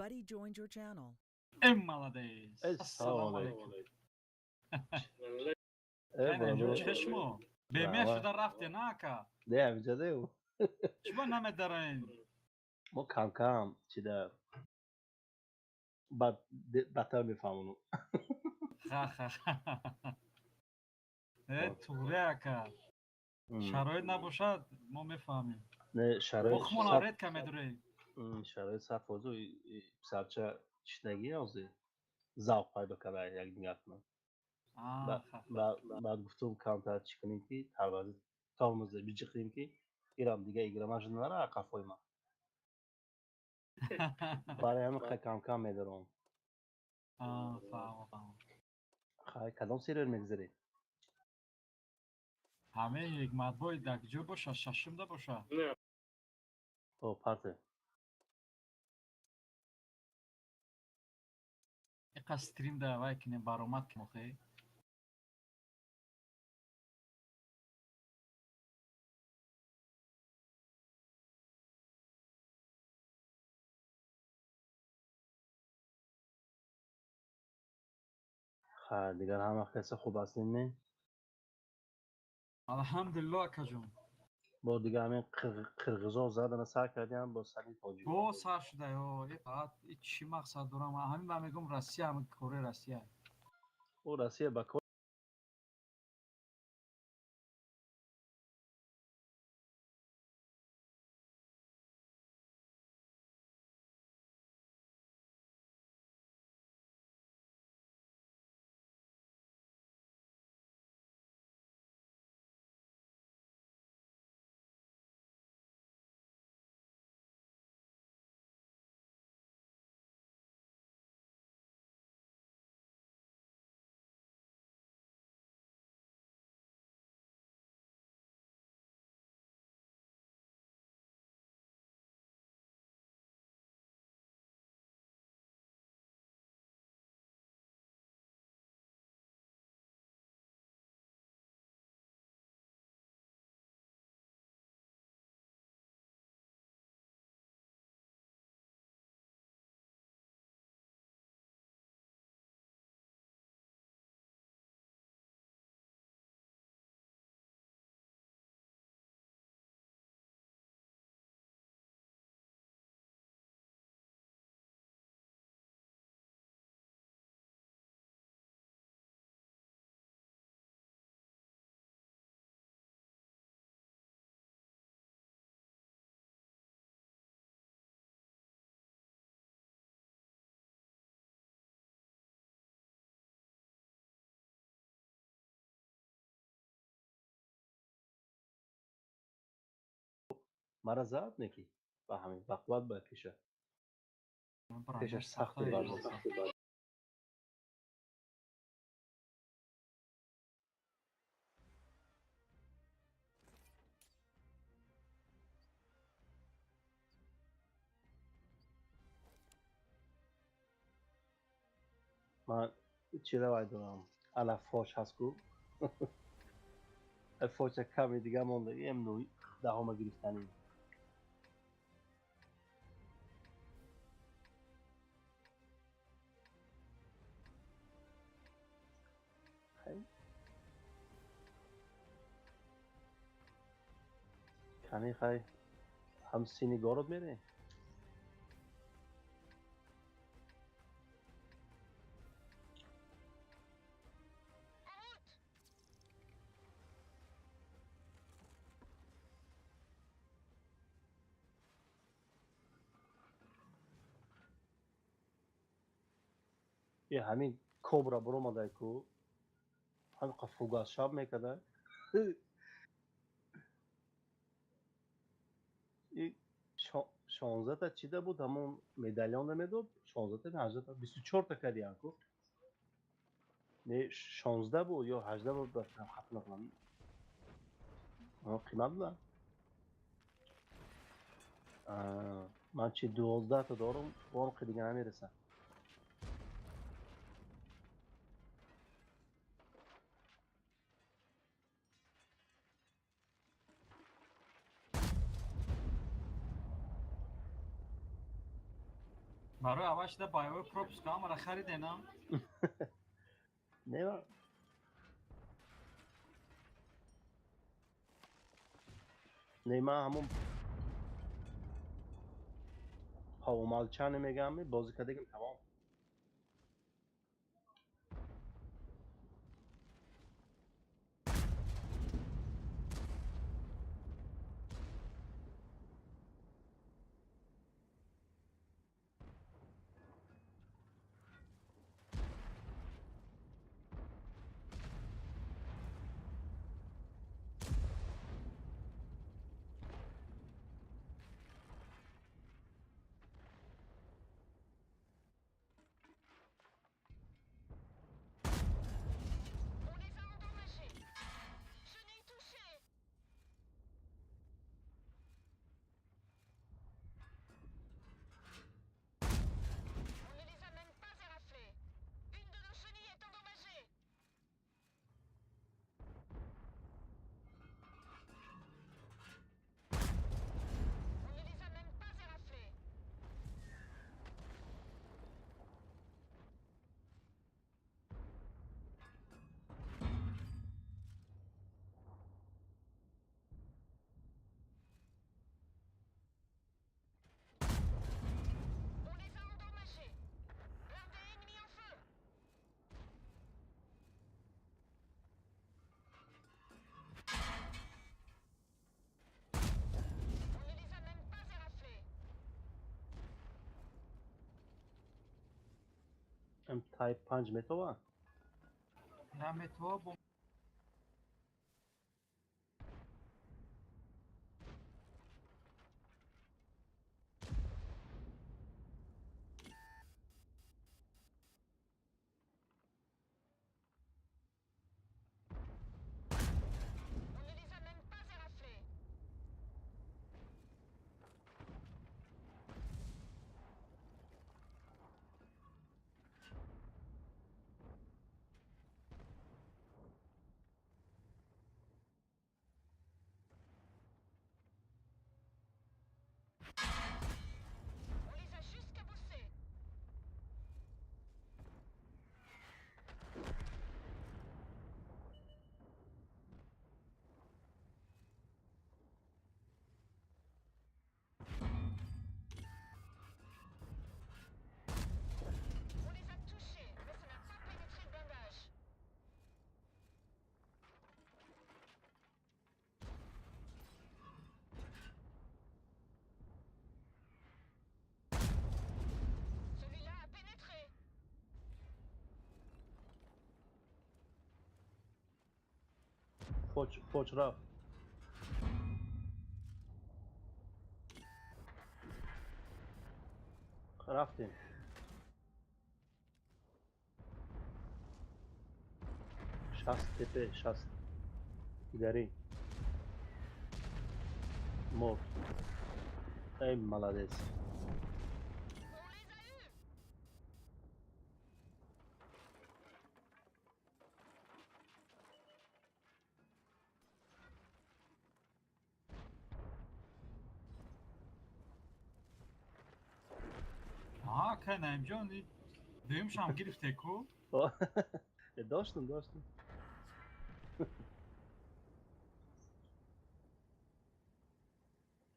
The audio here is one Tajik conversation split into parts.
Buddy joined your channel. Э, молодец. Ассалому алайкум. Чӣ шумо? Бемер шуда рафте, на ака? Не, ҳамиҷадаю. Чиба намедароен? Мо кам-кам чида баъд бадтар мефаҳмонам. Ха-ха. Э, туғри ака. Шароит набошад, мо мефаҳмем. Не, шароит Мо хумонам редко медуроем. Шароит саф озу писарча чишнагӣ ҳозир завқ пайдо карда як дигар кунам. Баъд гуфтум камтар чӣ кунем ки тарбази тормозе биҷиқем ки ирам дига играмаш нара қафои ман. Барои ҳамин хай кам-кам медаром. Фаҳмо. Хай кадом сервер мегузаред? Ҳамаи ҳикматбой дар ҷо боша, шашумда боша. О, парте. Иқа стрим да вай кинем баромад кинем охе. Хай дигар ҳама каса хуб ҳастем, не? Алҳамдулилло, акаҷон. Бо дигар ҳамин қирғизо задана сар кардиам бо сари тоҷик. Бо сар шуда, ё, чӣ мақсад дорам? Ҳамин ман мегӯям Россия, ҳамин кори Россия. О, Россия ба кор мара зад неки ба ҳамин ба қувват бояд пеша. Пешаш сахт барзад. Ман чира вай дорам. Ала фош ҳаст ку. Фоча ками дига монда. Ем ну даҳома гирифтанӣ. Кани хай ҳам сини город мерем? Е ҳамин кобра буромадай ку ҳамин қа фугас шаб мекарда. 16та чида буд, ҳамон медальон намедод, 16та, 18та, 24та кардиан ку. Не, 16 буд ё 18 буд, хат накунам. Қимат буда. Ман чи 12та дорам, он дига намерасам. Барои аввал шуда боевой пропуск ҳамаро харидена? Не, не, ман ҳамон по умолчанию мегӯям, бозӣ кардагим, тамом. Type 5 метова? Я метова. Фоч рафт. Рафтем. 60 тепе, 60. Дигари. Морд. Эй, молодец. Ака Наимҷон, дуюмшам гирифте ку? Доштам, доштам.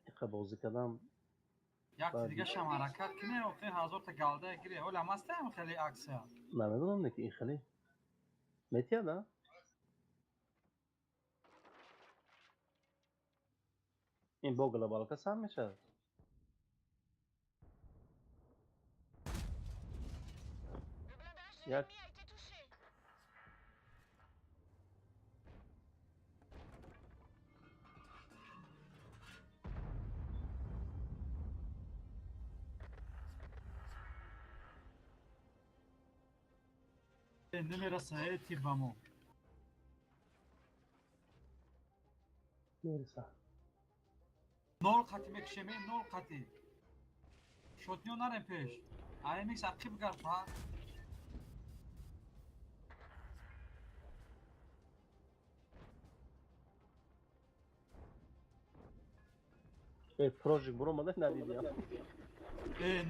Иқа бозӣ кардам. Як дигашам ҳаракат кине, охир 1000 та галда гире. Ҳола мастаам хеле аксия. Намедонам, не ки ин хеле. Метияд, а? Ин бо глобалка сар мешавад. Як Намераса тир ба мо. Мераса. Нол қати мекушеме, нол қати. Шотниё нарем пеш. АМХ ақиб гард, ҳа? Э, прожик буромада, надидиам.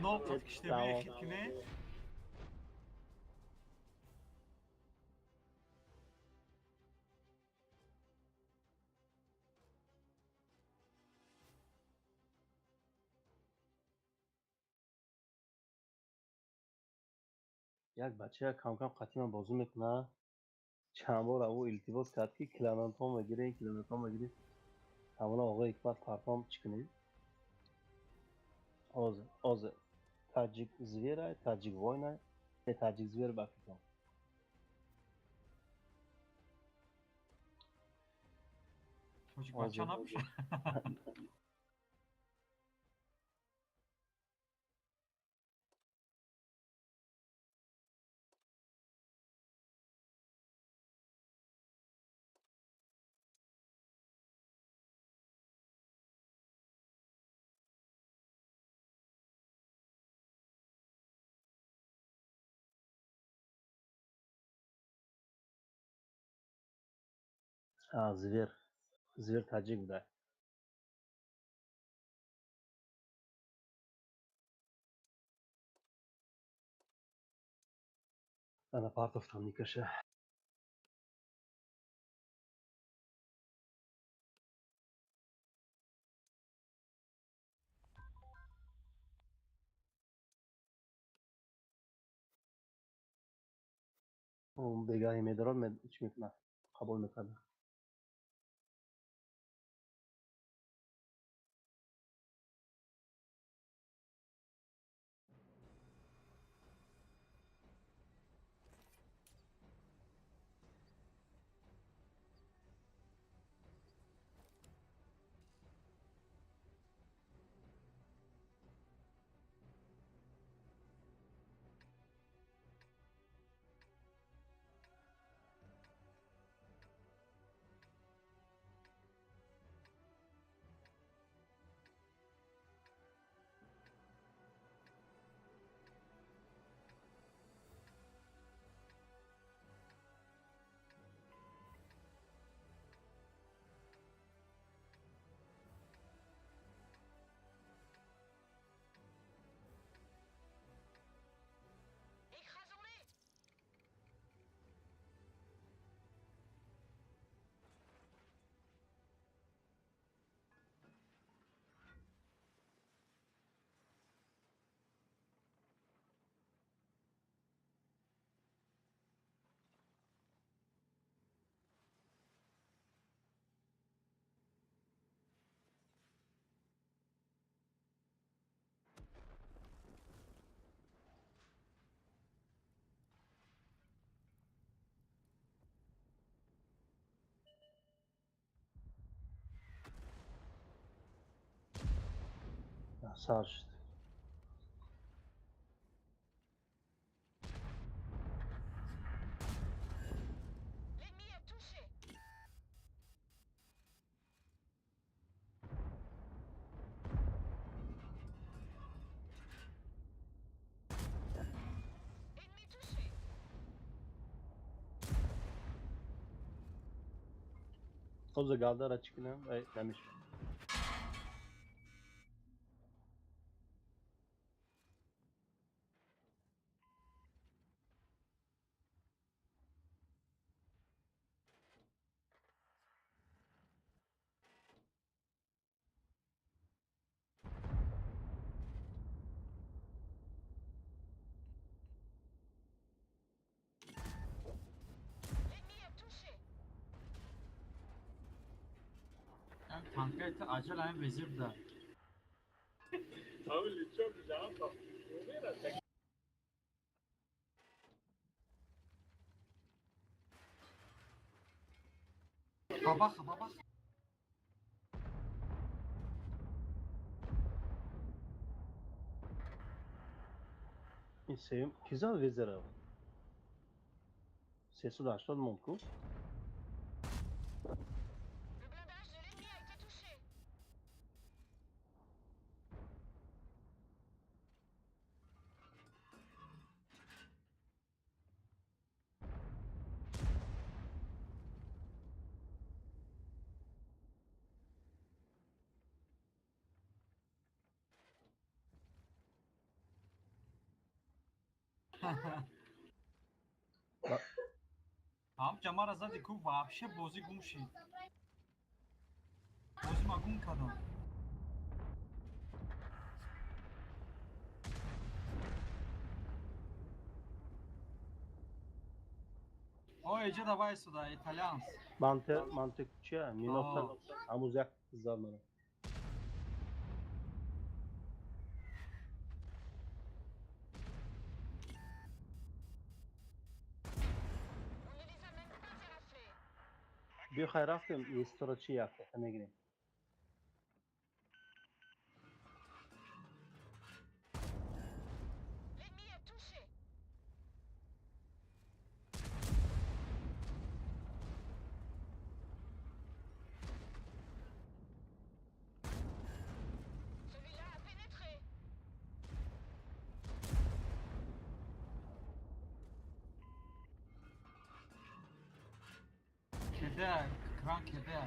Нол қат киштеме хит кине. Як бача кам-кам қатиман бозӣ мекунад. Чанд бор ӯ илтимос кард, ки кланатон мегирем, кланатон мегирем. Ҳамона оғои Ҳикмат партом чӣ кунем? Ҳозир, ҳозир. Таҷик звера, таҷик война, не таҷик звер ба фикрам. Тоҷик бача набошад. Звер. Звер таҷик буда. Ана партофтам никаша. Бегаҳи медорад, чӣ мекунад? Қабул мекарда. Сар шуд. Ҳозир галдара чӣ кунам? Намешавад. Танкета ажал ҳам везир да. Бабаха, бабаха. Ин сеюм ки зад везера? 380 монд ку? Ҳам ҷамара зади ку вообще бозӣ гум шид. Бозӣ ма гум кардам. О, эҷа давай сюда, итальянс. Мантик чия? Минота ҳамуз як зад мана. Биё хай рафтем, естора чи як мегирем. Кеде, кран кеде.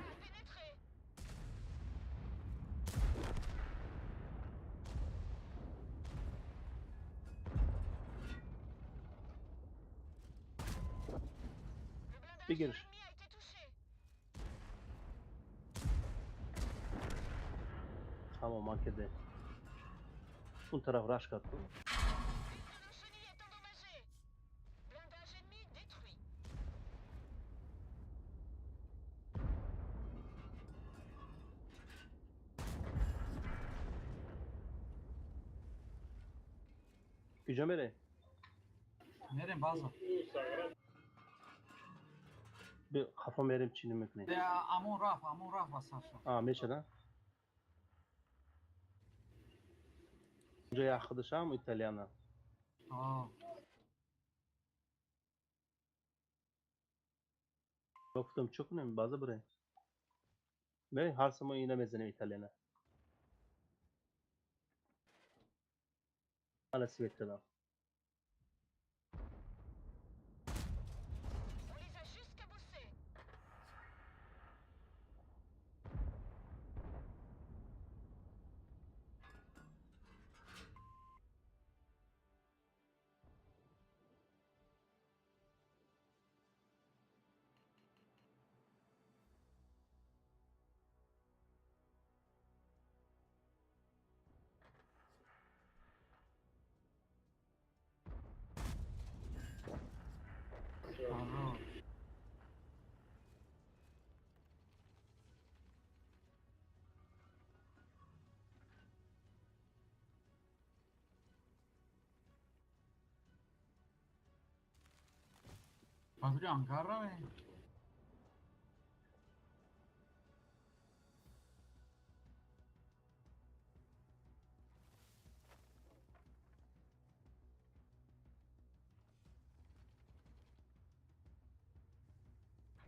Бигирш. Тамом, ман кеде. Он тараф раш кард. Куҷо мерем? Мерем база. Хафо мерем, чӣ намекунем? Амон рафт ба сарша. А, мешада? Унҷо як худашам итальяна. Гуфтам чӣ кунем, база бирем. Мерем ҳар само ина мезанем итальяна. Ана свет дадам. Бадри ангар раве.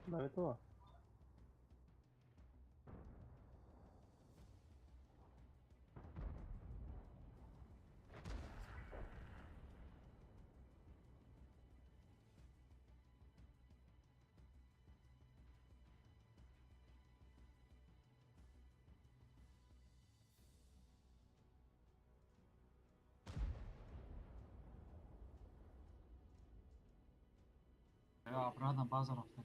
Наметова. Обратно база рафта.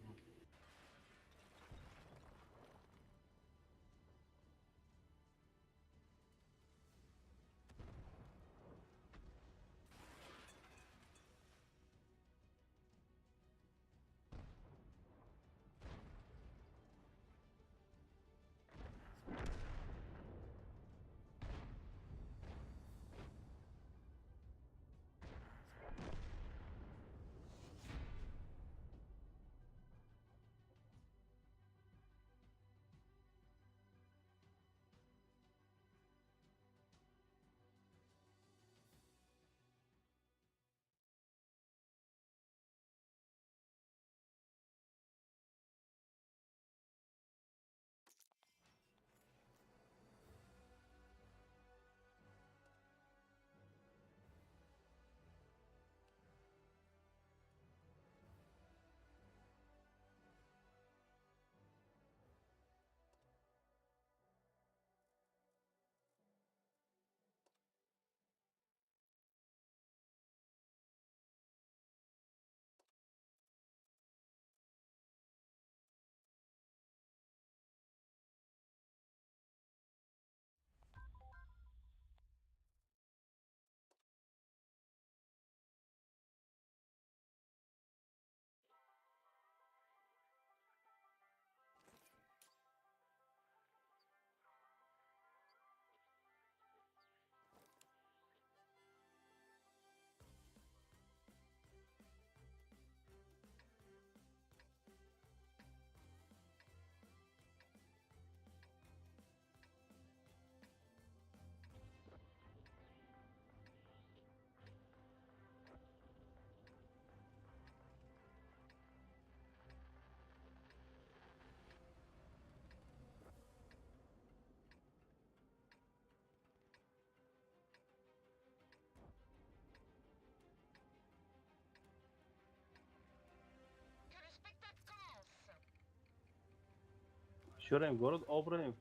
Чёрем город обраем.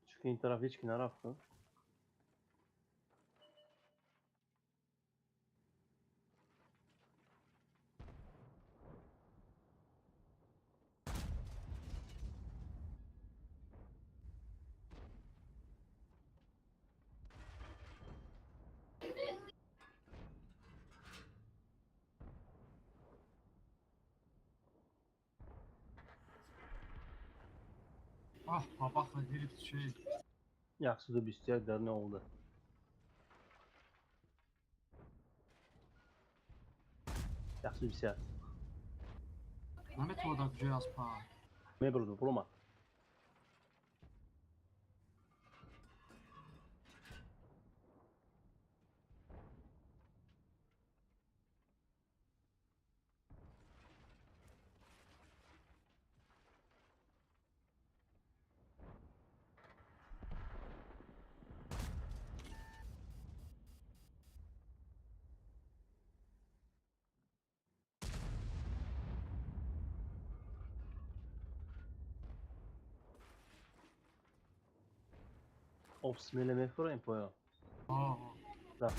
Чунки ин тараф ҳеч ки нарафт. Ах, бабаха гирифт ши. 121 дар не олда. 150. Наметавонад ҷой аз па. Мебурду, буромад. Об смеле мефураем поё. Да.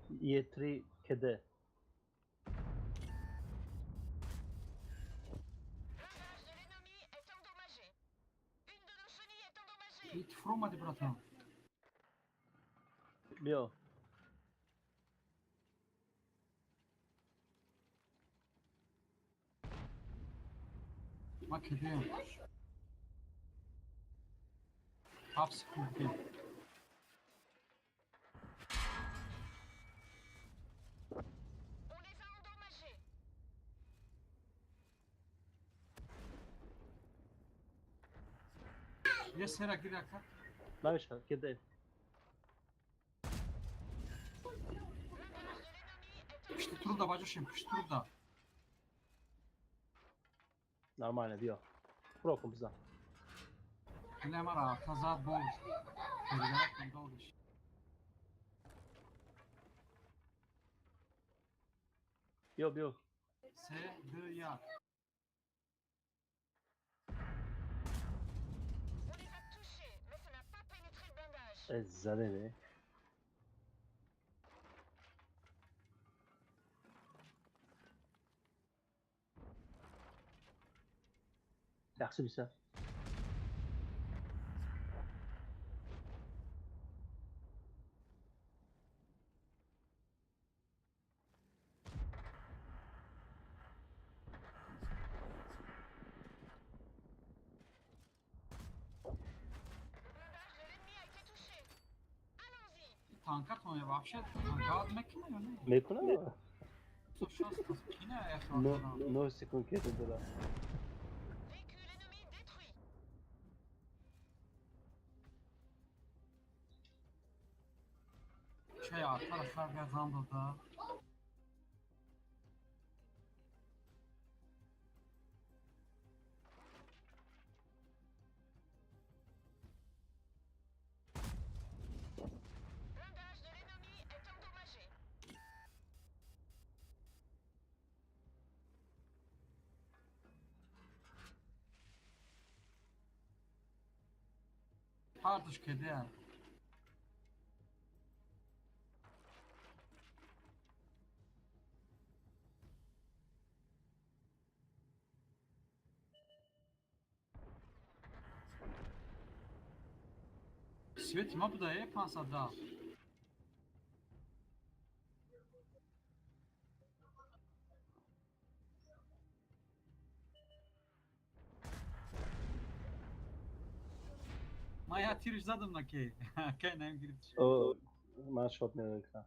Е3 КД. Ит фромади, братан. Биё. Ма кидем. 7 секунд. Е сера гирака. Намешава, киде. Пишти труда, баҷошем, пишти труда. Нормально, биё. Фурокун бизан. Мара таза бол. Долгиш. Биё, биё. Се, ду, як. Заде, 150. Танкатон вообще танкат мекунад ё не? Мекунад. Кина. 9 секунд кета дора. Чай артар хар газан дода. Ҳардуш кедеа. Свети ма буда е 510. Ма я тириш задам на кей. Кей наим гирифтиш. Ман шот намекунам.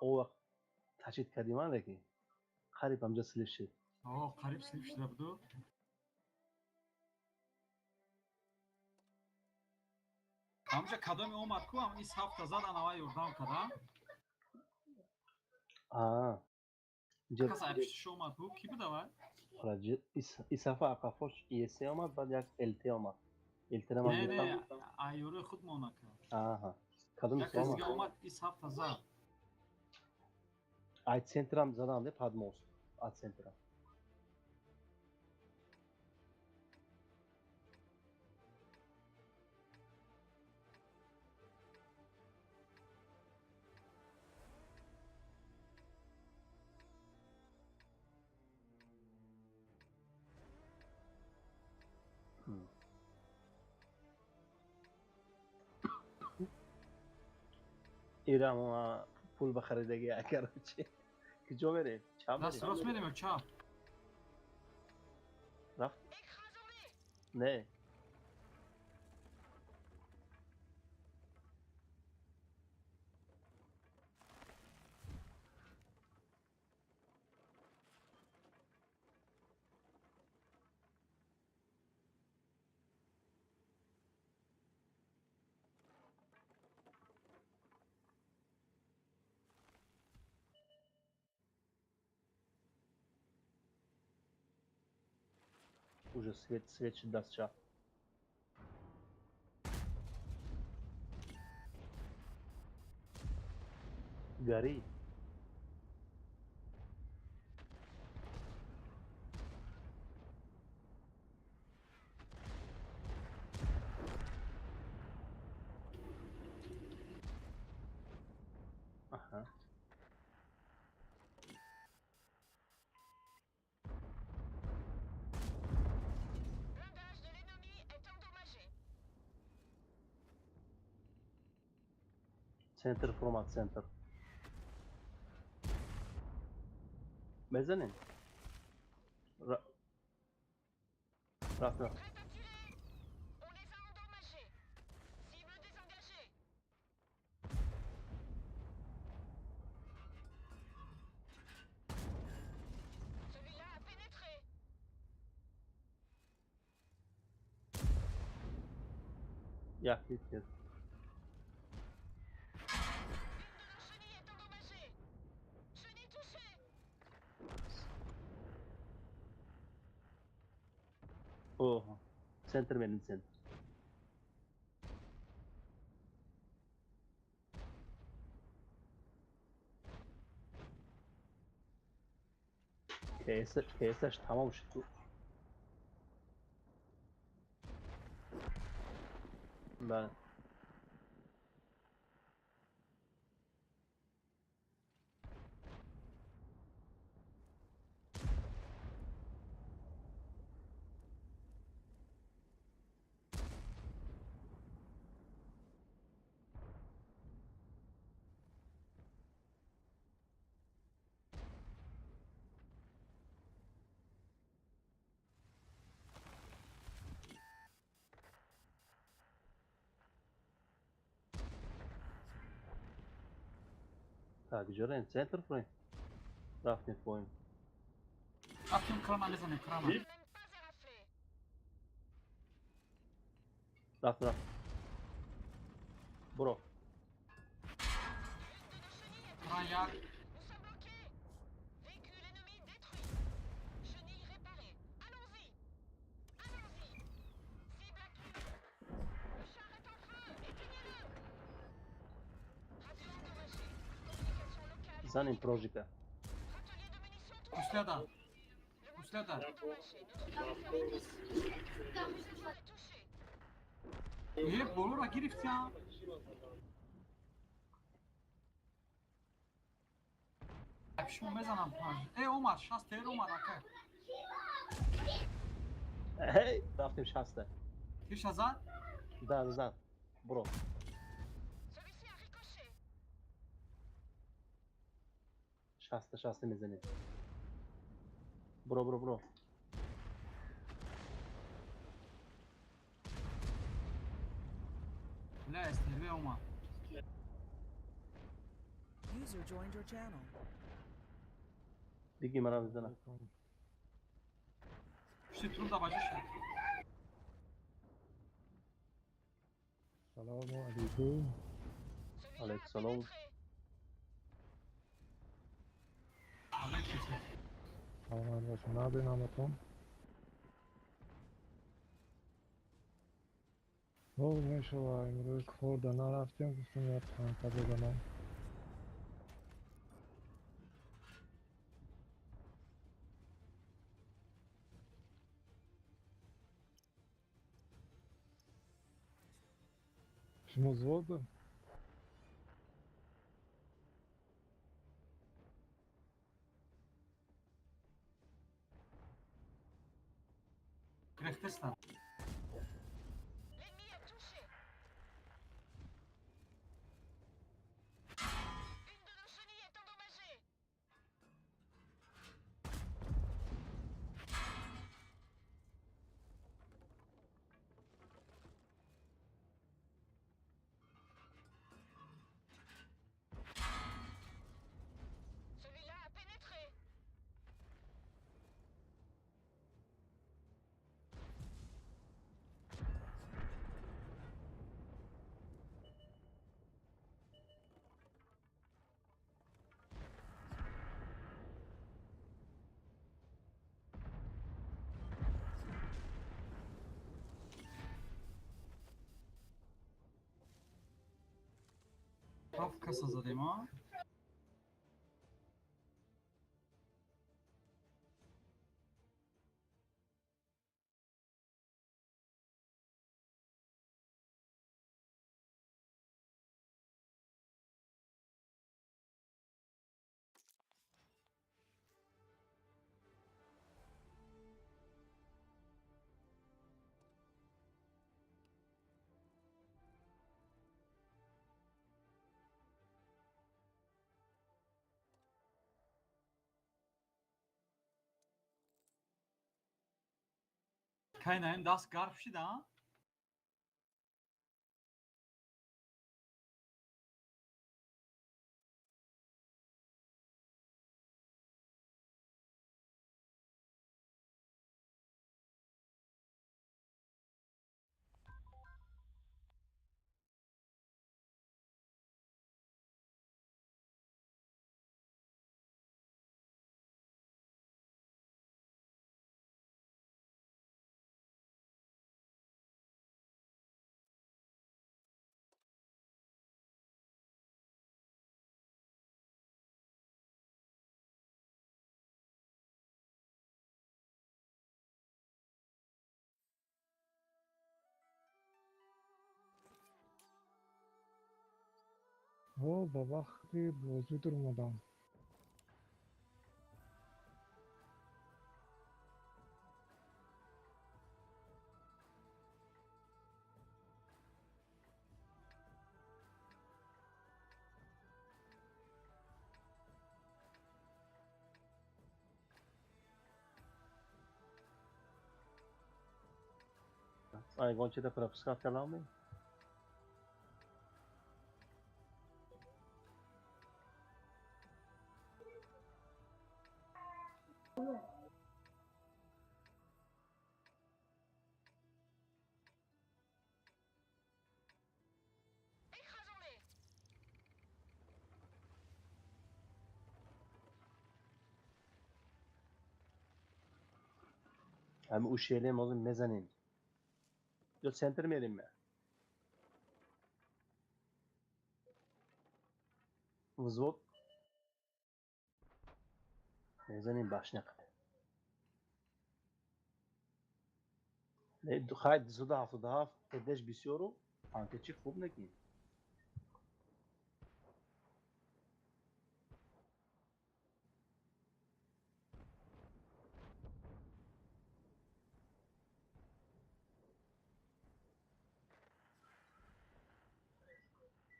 О вақт ташид кардим леки қариб ҳамҷа слив шид. О, қариб слив шуда буду. Ҳамҷа кадоме омад ку, ам ис ҳафта зад, анава ёрдам кардам. Аа. Кас айпишиш омад ку, ки буда вай? Ис ҳафта ақафош ИС омад, баъд як ЛТ омад. ЛТ-ра ман Не, не, гирифтам. айёрои худ мона кард. Аҳа. Кадом Як кас омад? дига омад, ис ҳафта зад. Ай центрам задам, де подмост. Ай центрам. Ирам пул бахаридагӣ, короче. Куҷо мерем? Чап Даст мерем? рост мерем ё чап? Рафт? Не. Уже свет, свет шид дастша. Гори. Аҳа. Blindage de l'ennemi est endommagé. Центр формат, центр. Мезанем? Рафт, рафт. Prêt à tirer. On les a endommagés. Cible désengagée. Celui-là a pénétré. Як ҳит кард. Une de nos chenilles est endommagée. Chenille touchée. Оҳо. Центр мерем, центр. КС-аш тамом шуд ку. Бале. Так, ҷорем, центр фроем. Рафтем поем. Рафтем крана мезанем, крана. Même pas éraflé. Рафт, рафт. Буро. Une de nos chenilles est Кран як. Nous sommes bloqués. Véhicule ennemi détruit. Chenille réparée. Allons-y. Allons-y. Cible acquise. Le char est en feu. Éteignez-le. Radio endommagée. Communication locale. Занем прожика. Atelier de munitions touché. Пуследа. Le Пуследа. moteur est endommagé. Notre service. Le est touché. Е, болора гирифтям. Шумо мезанам панҷ. Э, омад, шаст тер омад, ака. Ҳей, рафтем шаста. Тирша зад? Да, зад. Буро. Celui-ci a ricoché. Шаста, шаста мезанем. Буро, буро, буро. Бля, СТВ омад. User joined your channel. Беги мара мезана. Пушти труб да баҷа шуд. Салому алейкум. Celui-là a Алейкум салом. pénétré. Алейкум салом. Саломат бошед. Набин ҳаматон. Боз мешава, имрӯз корда нарафтем, гуфтам як танка бизанам. Шумо взвода? Гирифтестан. L'ennemi a touché. Une de nos chenilles est endommagée. Celui-là a pénétré. Ҳафт каса задем, а? Кай наем даст гарб шид, а? О, ба вақти бозӣ дуромадам. Ягон чида пропускать кардам? Écrasons-les. Ҳами ушелем ҳозир мезанем. Ё центр мерем ме? Взвод мезанем башня қад. Хай 277 эдеш бисёру танкачи хуб накин.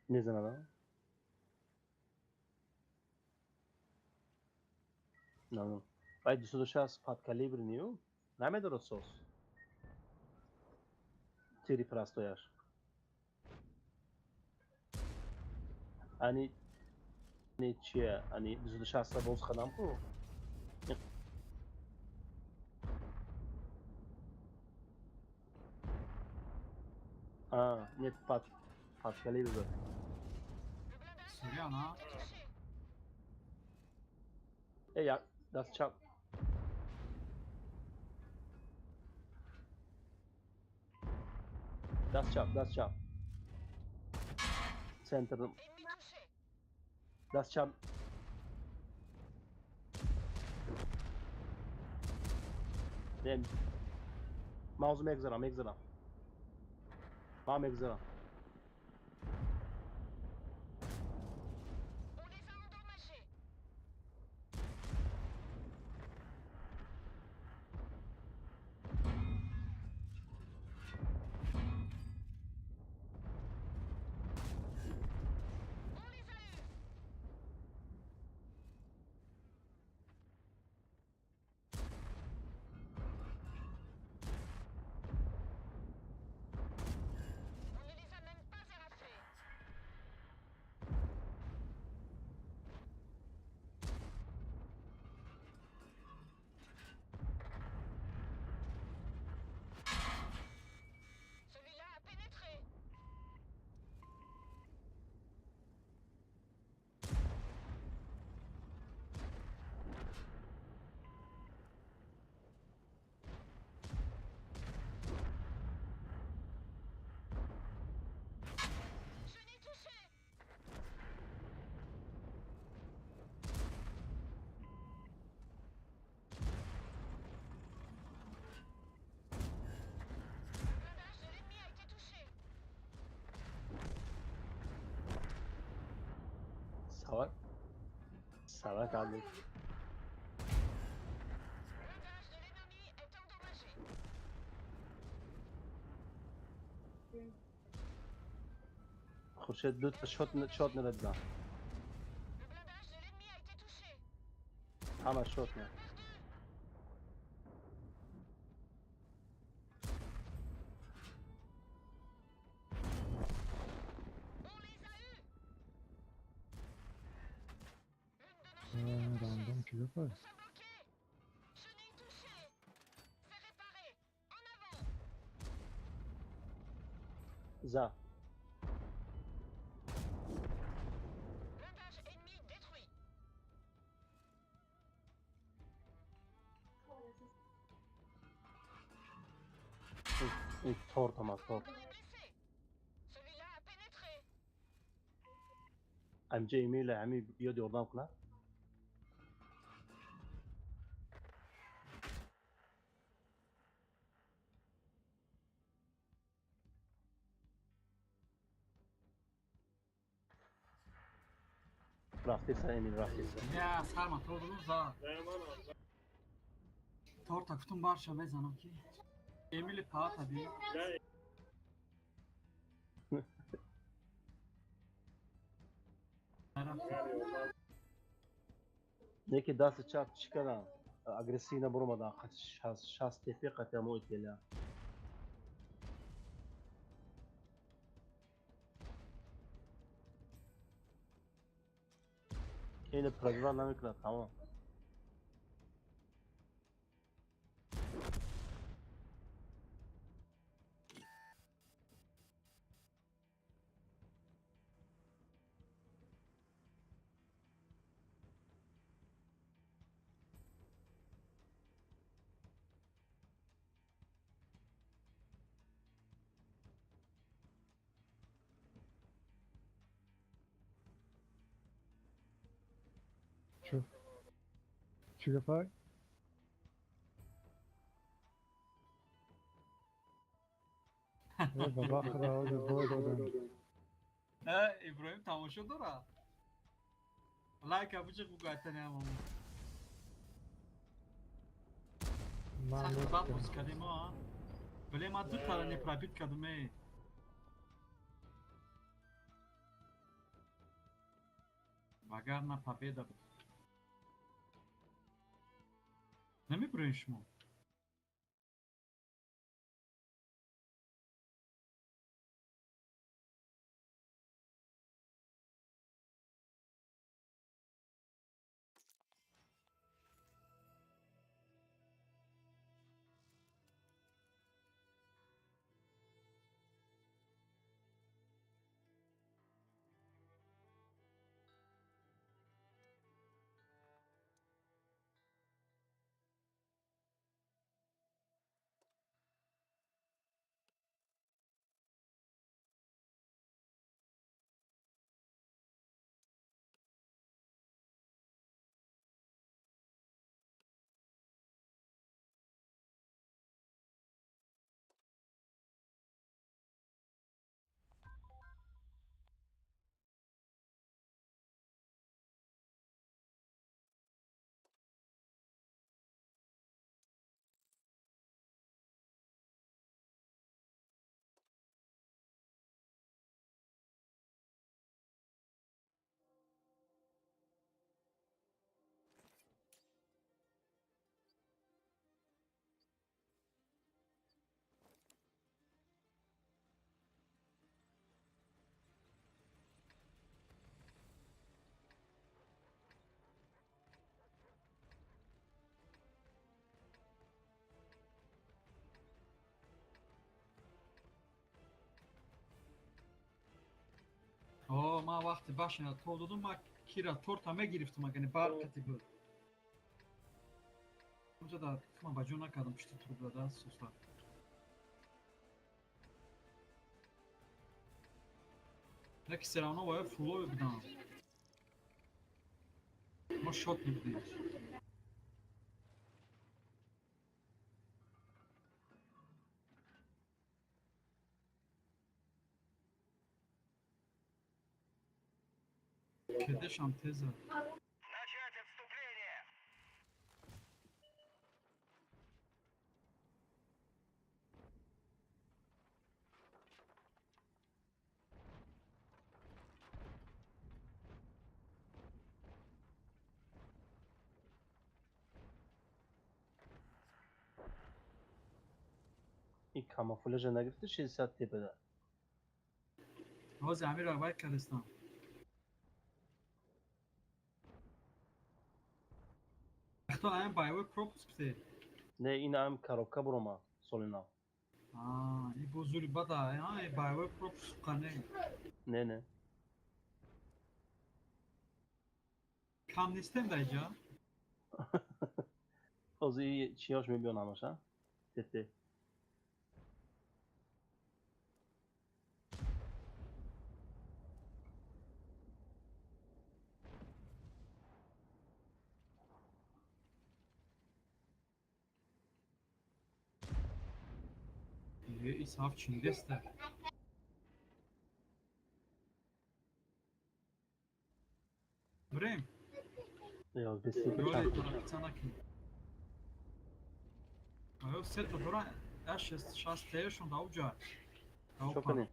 Мезанад? На. Вай 260 подкалибр нию? Намедорад сос. Тири простояш. Ани Чия, ани 260 боз хадам ку. А, нет, под калибр. Суряна. Э, я, даст чап. Даст чап, даст чап. Центр. Даст чап. Не, маузу мегзарам, мегзарам. Ман мегзарам. Salak. Salak abi. Хуршед ду та шот шот наредзан. Ҳама шот не. Рандом чӣ гап аст? За. Торт омад, торт. Амҷа Эмила ҳами биёд ёрдам кунад. Рафтеса Эмил, рафтеса. Я сарма тор додум за. Торта гуфтум барша мезанам ки. Эмили паата би. Неки дасти чап чӣ кардам? Агрессивно буромадан, шаст тепи қатъи мо ителя. Ин пробива намекунад, тамом. Чӣ гапай? Ба бахра ҳозир бой додам. Иброҳим тамошо дорад. Лайка биҷиқ бугайтани ҳамон. Сахт бад боз кардем, а? Вале ман ду тара не пробит кардам, э. Вагарна победа буд. Намебурем шумо? Ма вақти башина тол додум, ма кира торта мегирифтум, агани барқати буд. Унҷа да ма ба ҷо накардам пишти трубла да сусла. Леки все равно вая фулови будам. Мо шот небудем. Кедешам теза. Начать отступление. И камуфляжа нагирифти 60 тепада. Ҳозир амира вай кардистам. Хто ам боевой пропуск те. Не, ин ам коробка бурома соли нав. А, и бузури бада, а, и боевой пропуск қане. Не, не. Кам нестем да иҷа? Ҳозир чиёш мебиён ҳамаша? Тете. Исаф чиндеста. Брем. Ё, бисёр. Ё, сета дора, аш шаст теешон да уҷа. Чо кунем?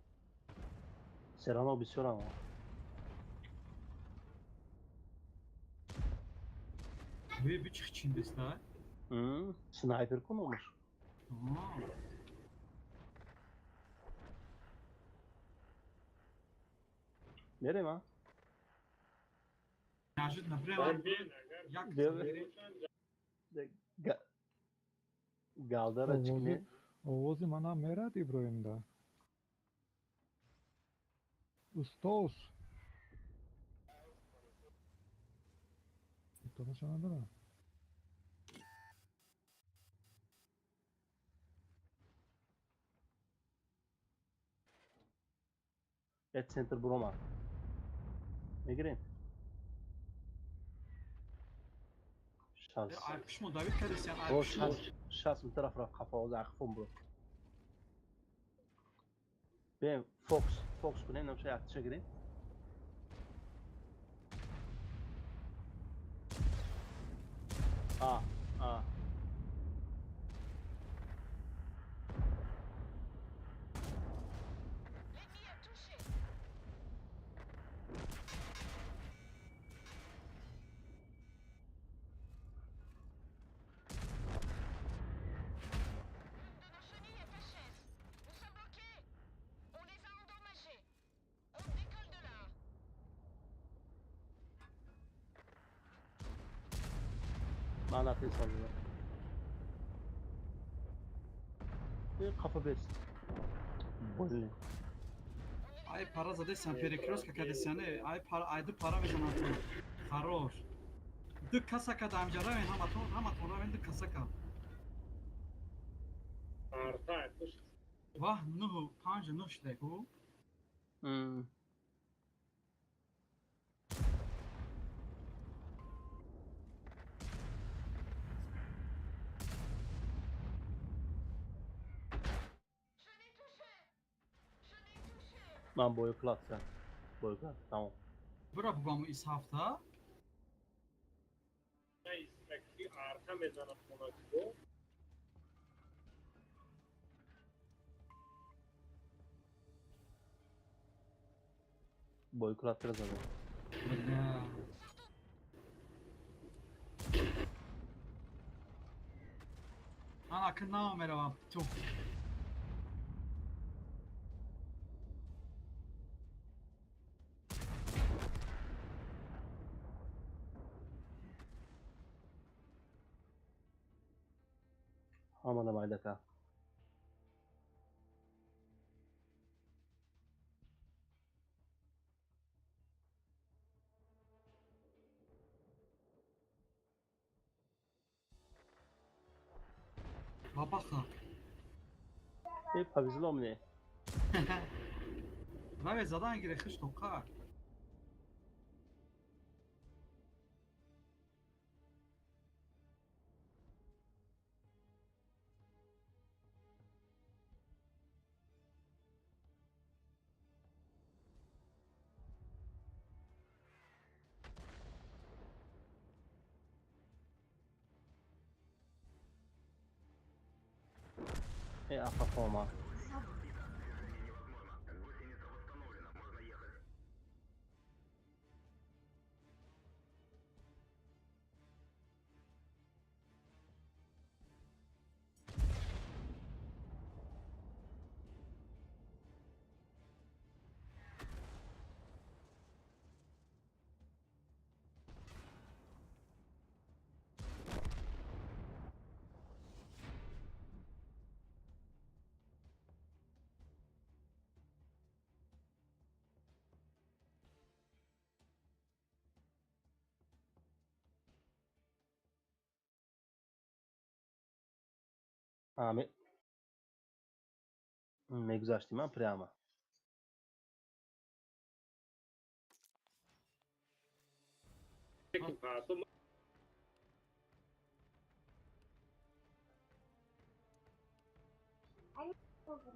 Серано бисёрам. Ви бичих чиндеста? Снайпер кун омаш. Мерем, а? Неожиданно прямо як Галдара чикне. Овози мана мерад Иброим да. Устоз. Тамоша надора. Эт центр бурома. Мегирем. Шанс. Айпишмо Давид кардисян О, шанс мутараф рафт қафо, оз ақфом бур. Бем, фокс, фокс кунем, намша яктиша гирем. А, а. Ман атесам. Қафа бест. Блин. Ай пара задесян перекрестка кадесяне, ай пара айду пара мезанам ту. Хорош. Ду касака дамҷаравен ҳаматон, ҳаматон равен ду касака. Арта, туш. Ваҳ нуҳу панҷ нуҳ шуда ку? Ман боюклатса. Боюклат, тамом. Бура бугаму ис ҳафта? Арта мезанам хонатико. Боюклатра задам. Ман акн намеравам. Ту. Омада майдака. Бабаха. Э, повезло мне. Раве задан гире хиш тоқа. Э, афафома. Мегузаштим, а прямо.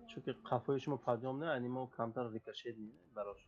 Чунки қафои шумо подъём не, ани мо камтар рикошет барош.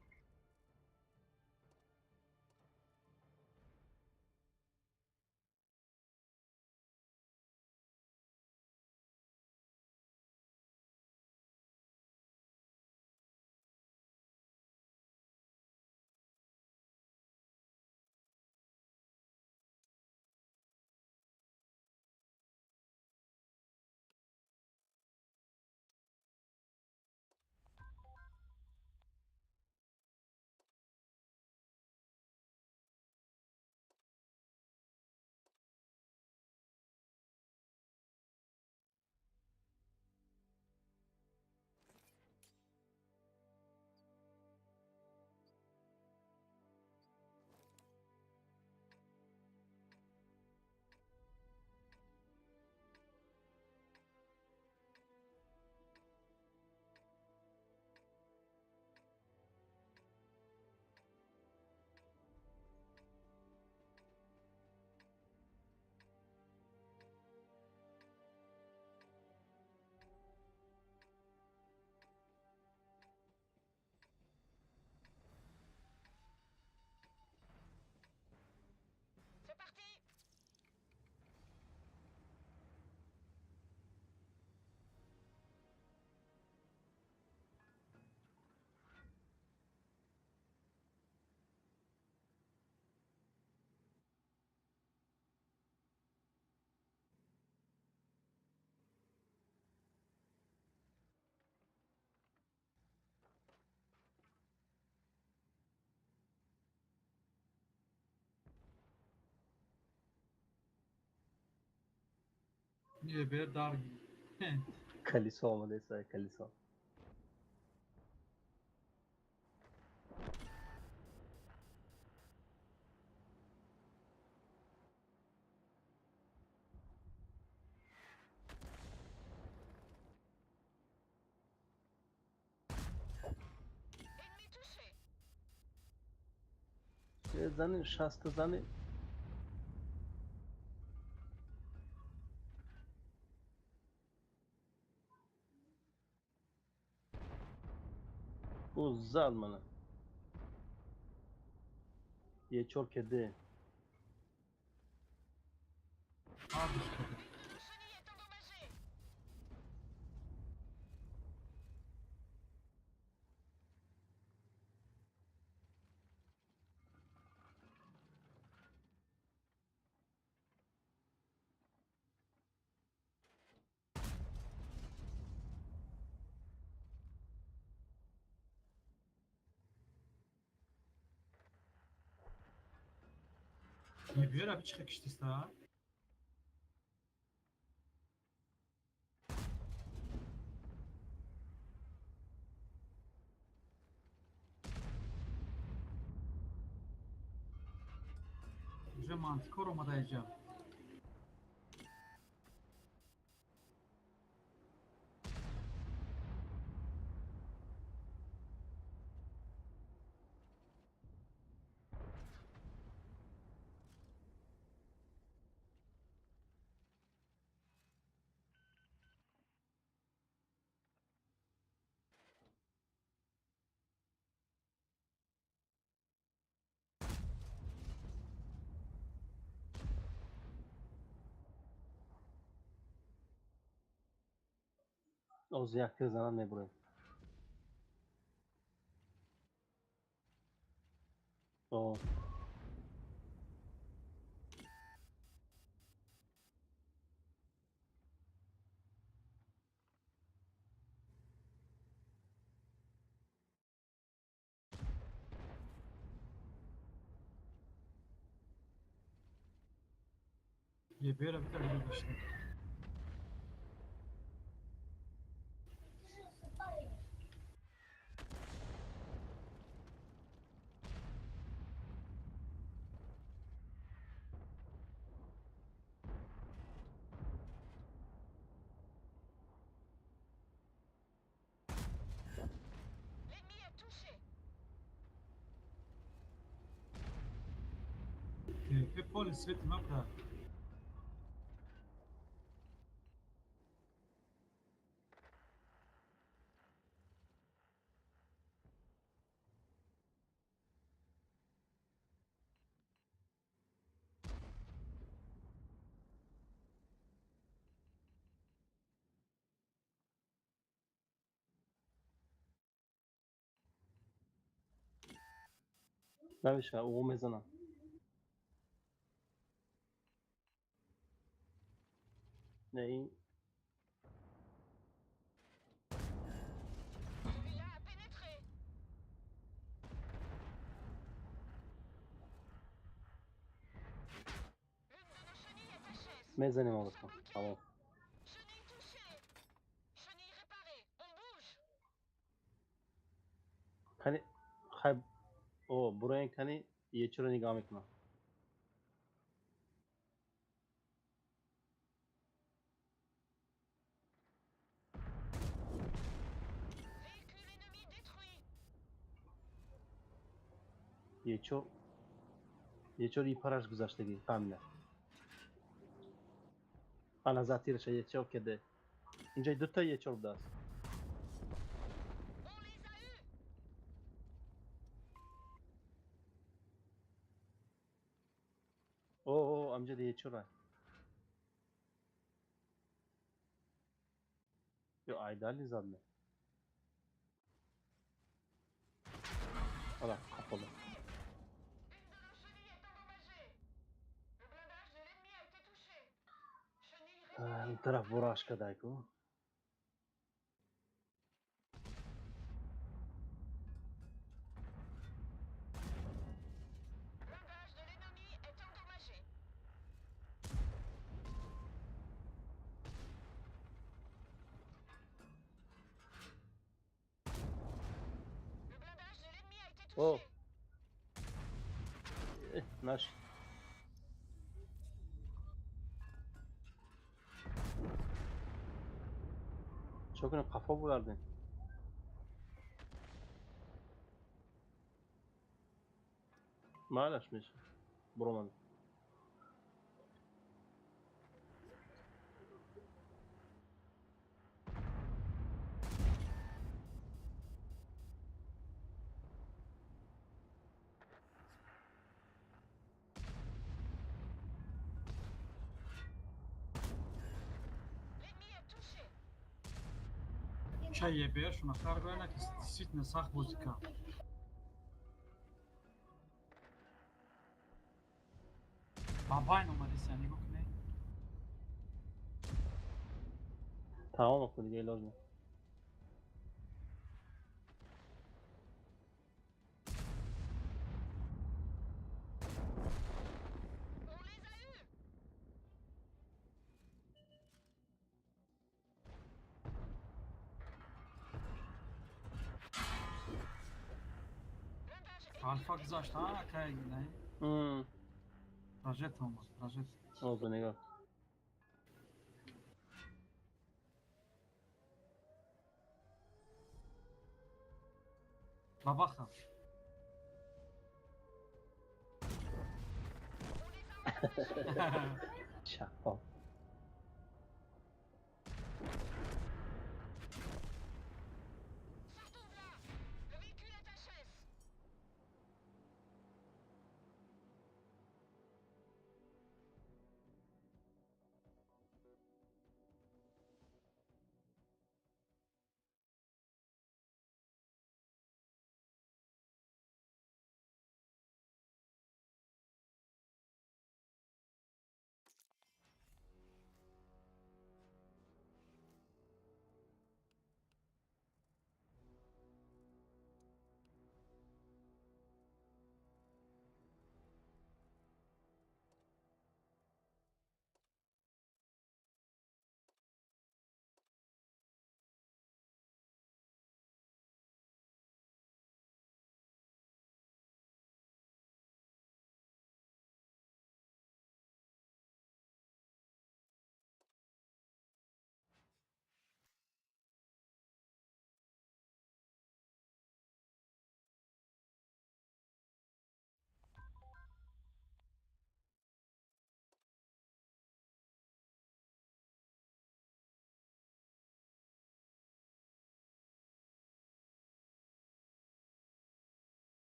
Дар Колесо омадеса, колесо. Зани шаста зани. Зал мана. Е чор кеде. Биёра бичиха киштиста. Уже мантикор омада иҷа. Оз як тир занад мебурем. О. Ебера битар бишта. L'ennemi est touché. Е поле свети мапа. Намеша, ӯ мезанам. Не, ин Celui-là a pénétré. L'une de nos chenilles est HS. мезанем аллакай. Тамом. Chenille touchée. Chenille réparée. On bouge. Кани хай о буроен кани ечиро нигоҳ мекунам. Véhicule ennemi détruit. Ечо ечор и параш гузаштагӣ фаҳмида. Ана затираша ечор кеде. Инҷа дута ечор будааст. On les a eus. О, о, амҷади ечора. Ё айдали задме. Ала, қапода. Une de nos chenilles est endommagée. Le blindage de l'ennemi a été touché. Chenille réparée. Ин тараф бураш кадай ку. Blindage de l'ennemi est endommagé. Le blindage de l'ennemi a été touché. Oh. Э, наш. Чо кунем қафо бувардем? Майлаш меша. Буромад. L'ennemi est touché. Чай ебер шуна хар гояна ки действительно сахт бозӣ кард. Ба байн омадеса нигоҳ кунед. Тамом оху дига илоҷ не. On les a eus. Blindage ennemi Алфа détruit. гузашт, а кай не? М, Ражет омад, ражет. озу нигоҳ. Бабаха. On les a endommagés. Чапо. Sortons de là. Le véhicule est HS.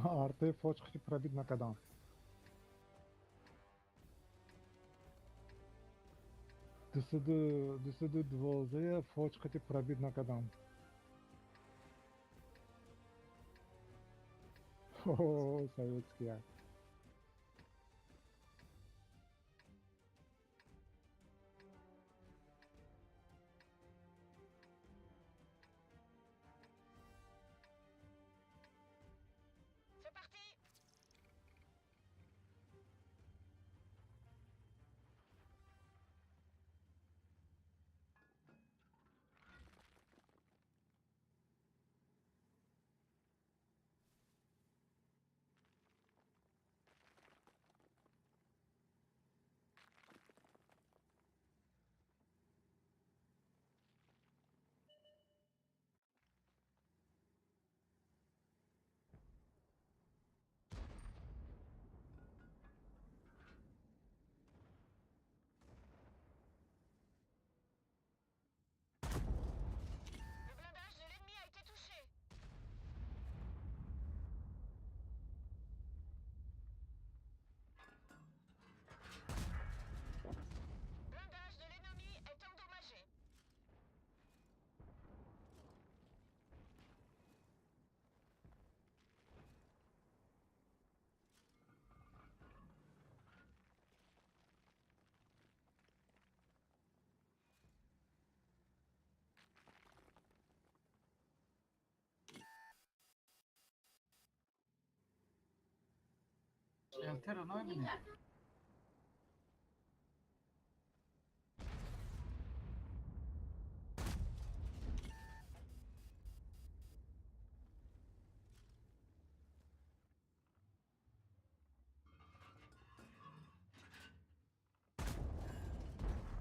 Арте фоч хати пробит накадан. Дусаду дувоздаҳ фоч хати пробит накадан. О, советский як. C'est parti. Le blindage de l'ennemi a été touché. Blindage de l'ennemi est endommagé. Элтера намебинӣ?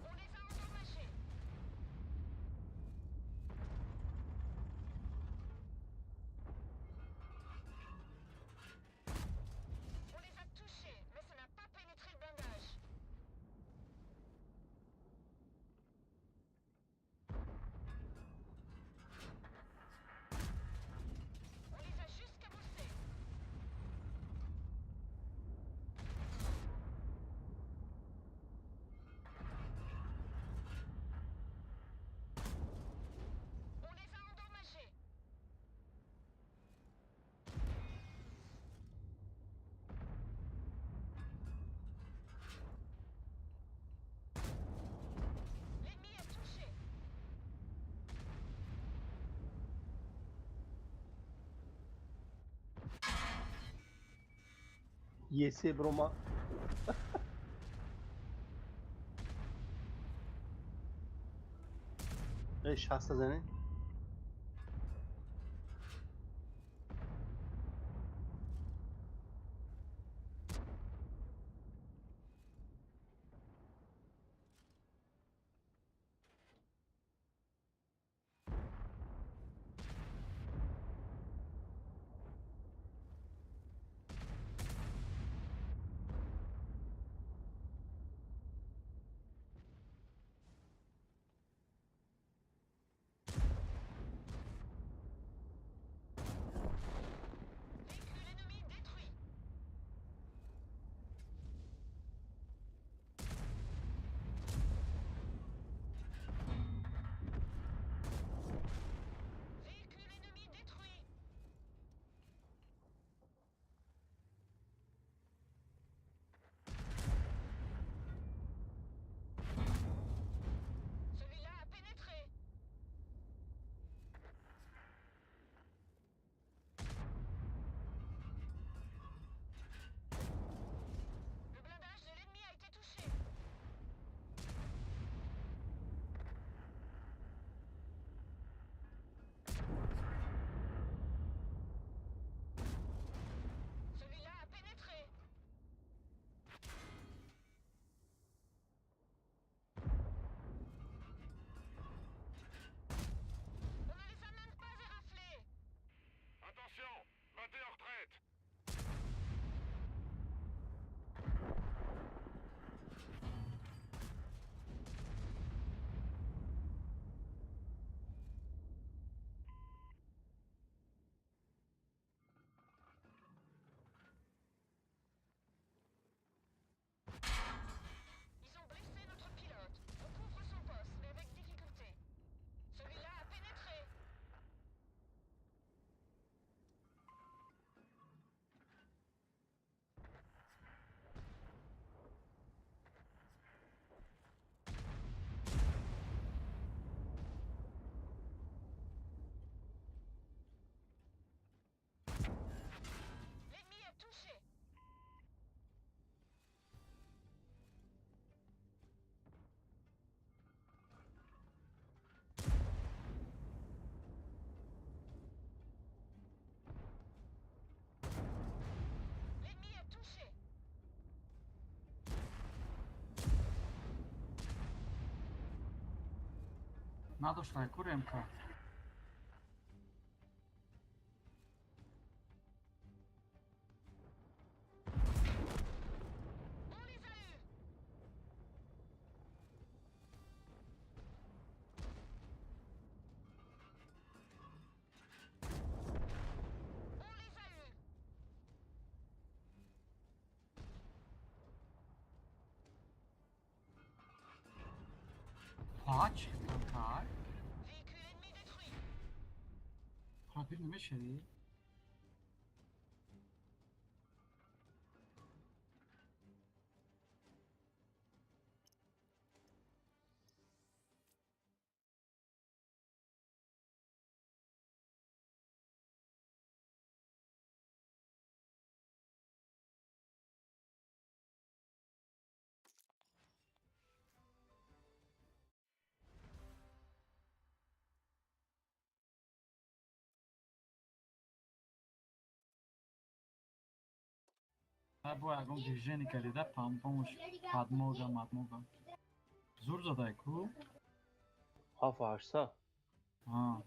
On les a endommagés. On les a touchés, mais ça n'a pas pénétré le blindage. On les a juste cabossés. On les a endommagés. L'ennemi est touché. Есе брома. Э, шаста зане. Надоштай ку ремка. On les a eus. On les a eus. Пач кай. Véhicule ennemi détruit. Пробир намешавӣ? Бо ягон движение кардида пампонш подмога мадмога. Зур задай ку? 7 800. А.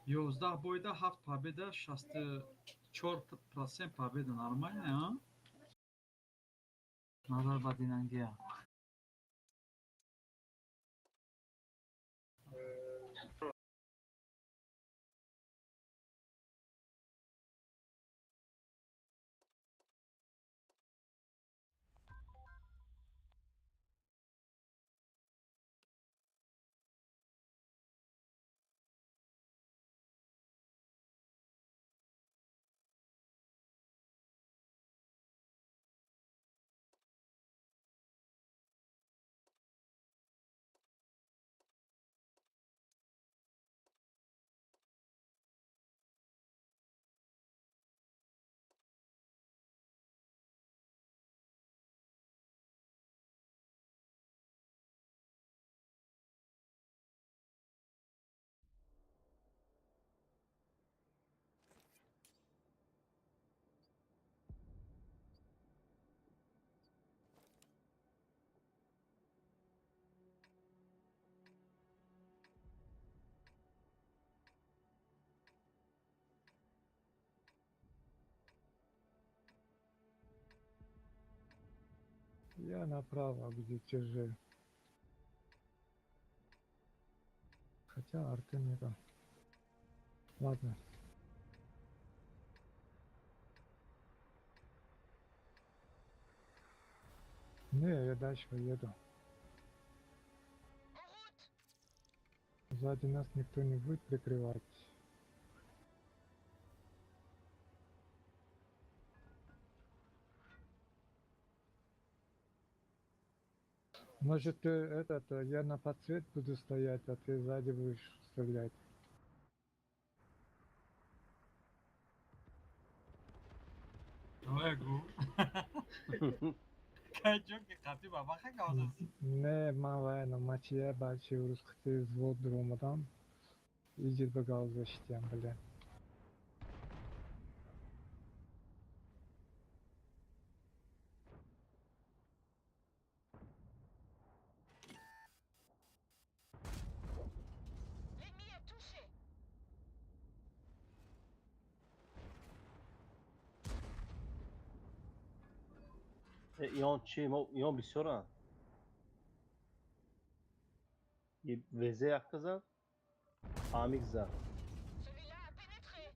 11 бойда 7 победа, 64% победа, нормально, а? Назар ба динангия. Я направо, где тяжи. Хотя арты нету. Ладно. Не, я дальше поеду. En route. Сзади нас никто не будет прикрывать. Может, ты этот, я на подсвет буду стоять, а ты сзади будешь стрелять. Эгу. Кай ҷоки қатӣ ба баха гавзаси. Не, ман вай на мачия бачи урус қити взвод дуромадам. Иҷид ба гавза шитям, бля. L'ennemi est touché. Ион чи? Ион бисёранд. Везе якта зад, Амик зад. Celui-là a pénétré.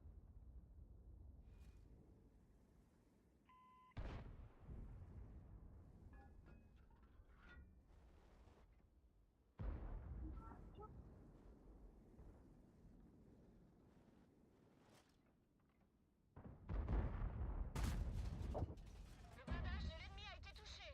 Le blindage de l'ennemi a été touché.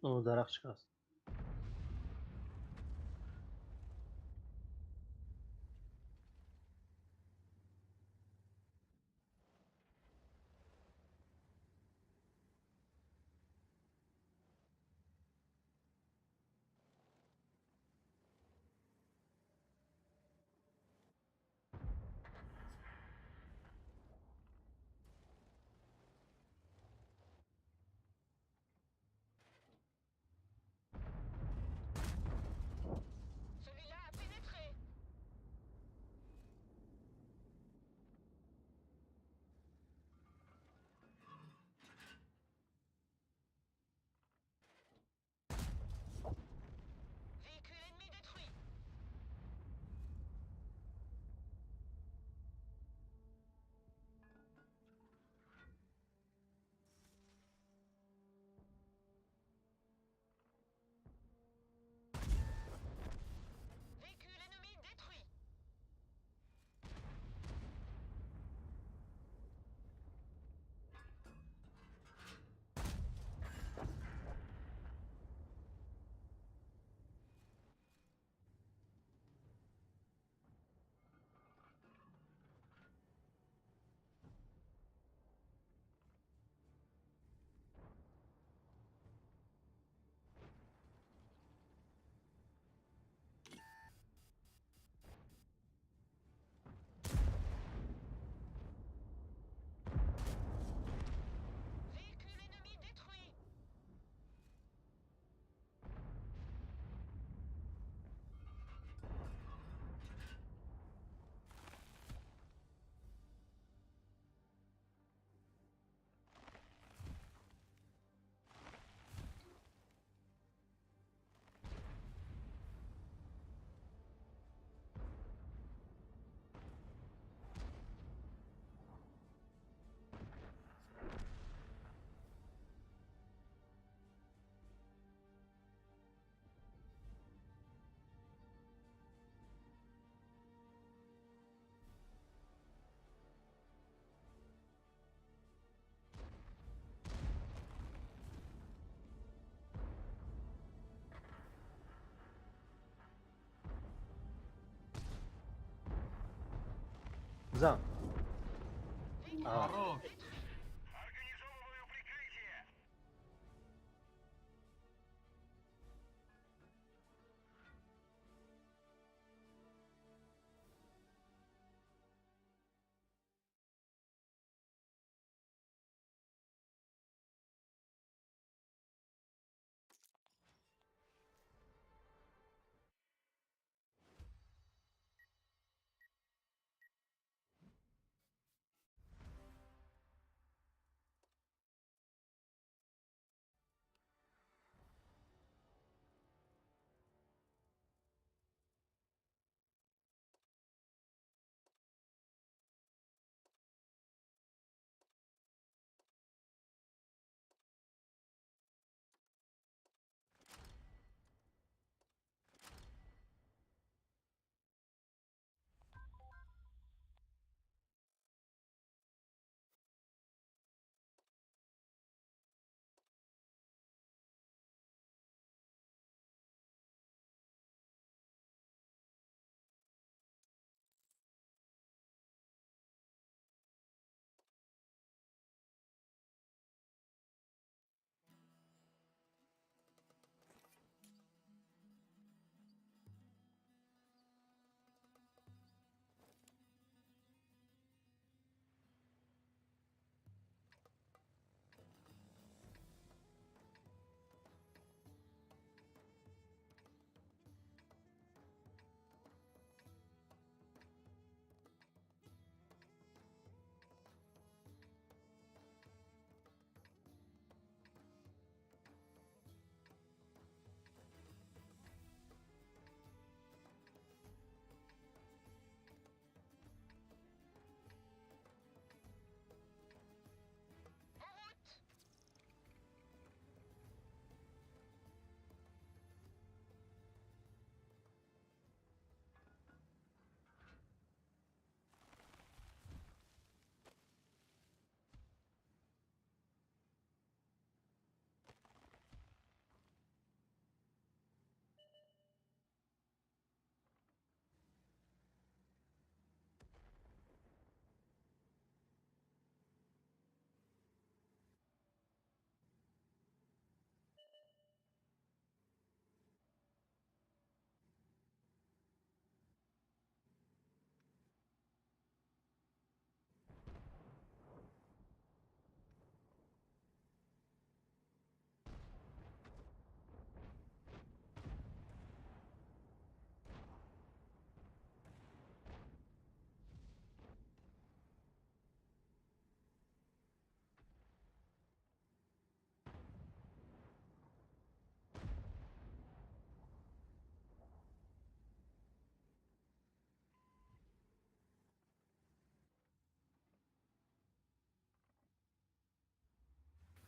Дарахт шикаст. Celui-là a pénétré. Véhicule ennemi détruit. Véhicule ennemi détruit. Véhicule ennemi détruit. Зан. Véhicule А. Хорош. Организовываю прикрытие!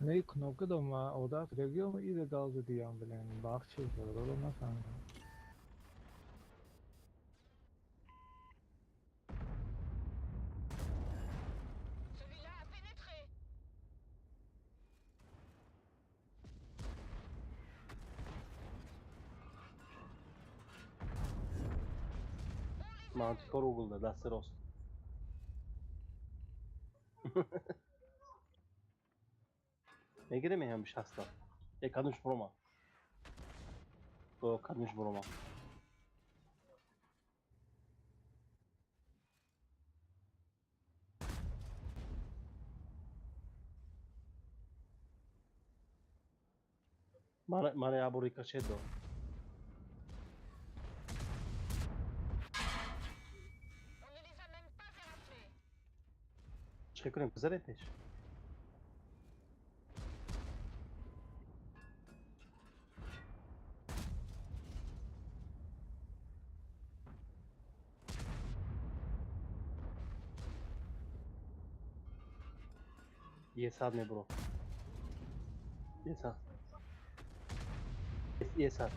Не кнопка дома одат регион и да гал задиям блин бахчи бародаро нафаҳмидам. Celui-là a pénétré. Мантикор углда дасти рост. Мегирем ҳам 60. Е кадумш бурома. О кадумш бурома. Мара я бор рикошет дод. On ne les a même pas éraflés. Чӣ кунем бизарем пеш? Е сад мебуро. Е сад. Е сад.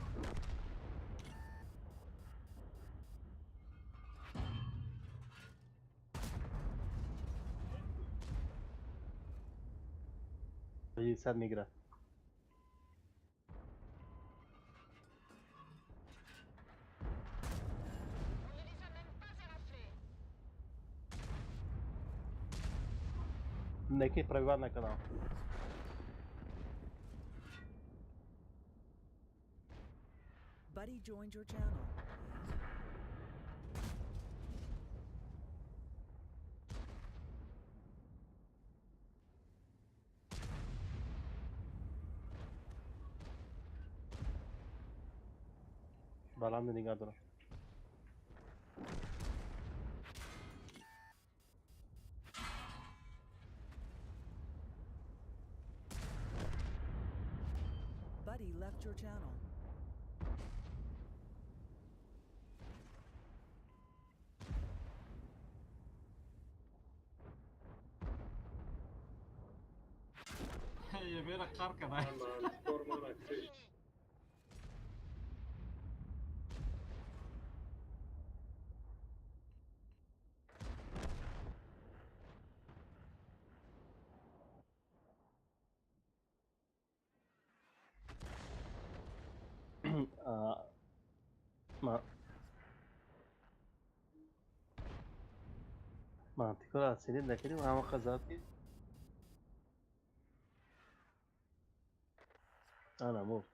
Е сад мегирад. On ne les a même pas éraflés. Неки правила на канал. Buddy joined your channel. Баланд нигоҳ дорам. Buddy left your channel. Е бера қар када. Мантикор мана киш. Fini. Мантикор оценить накардем ҳама қазат ки ана мурд.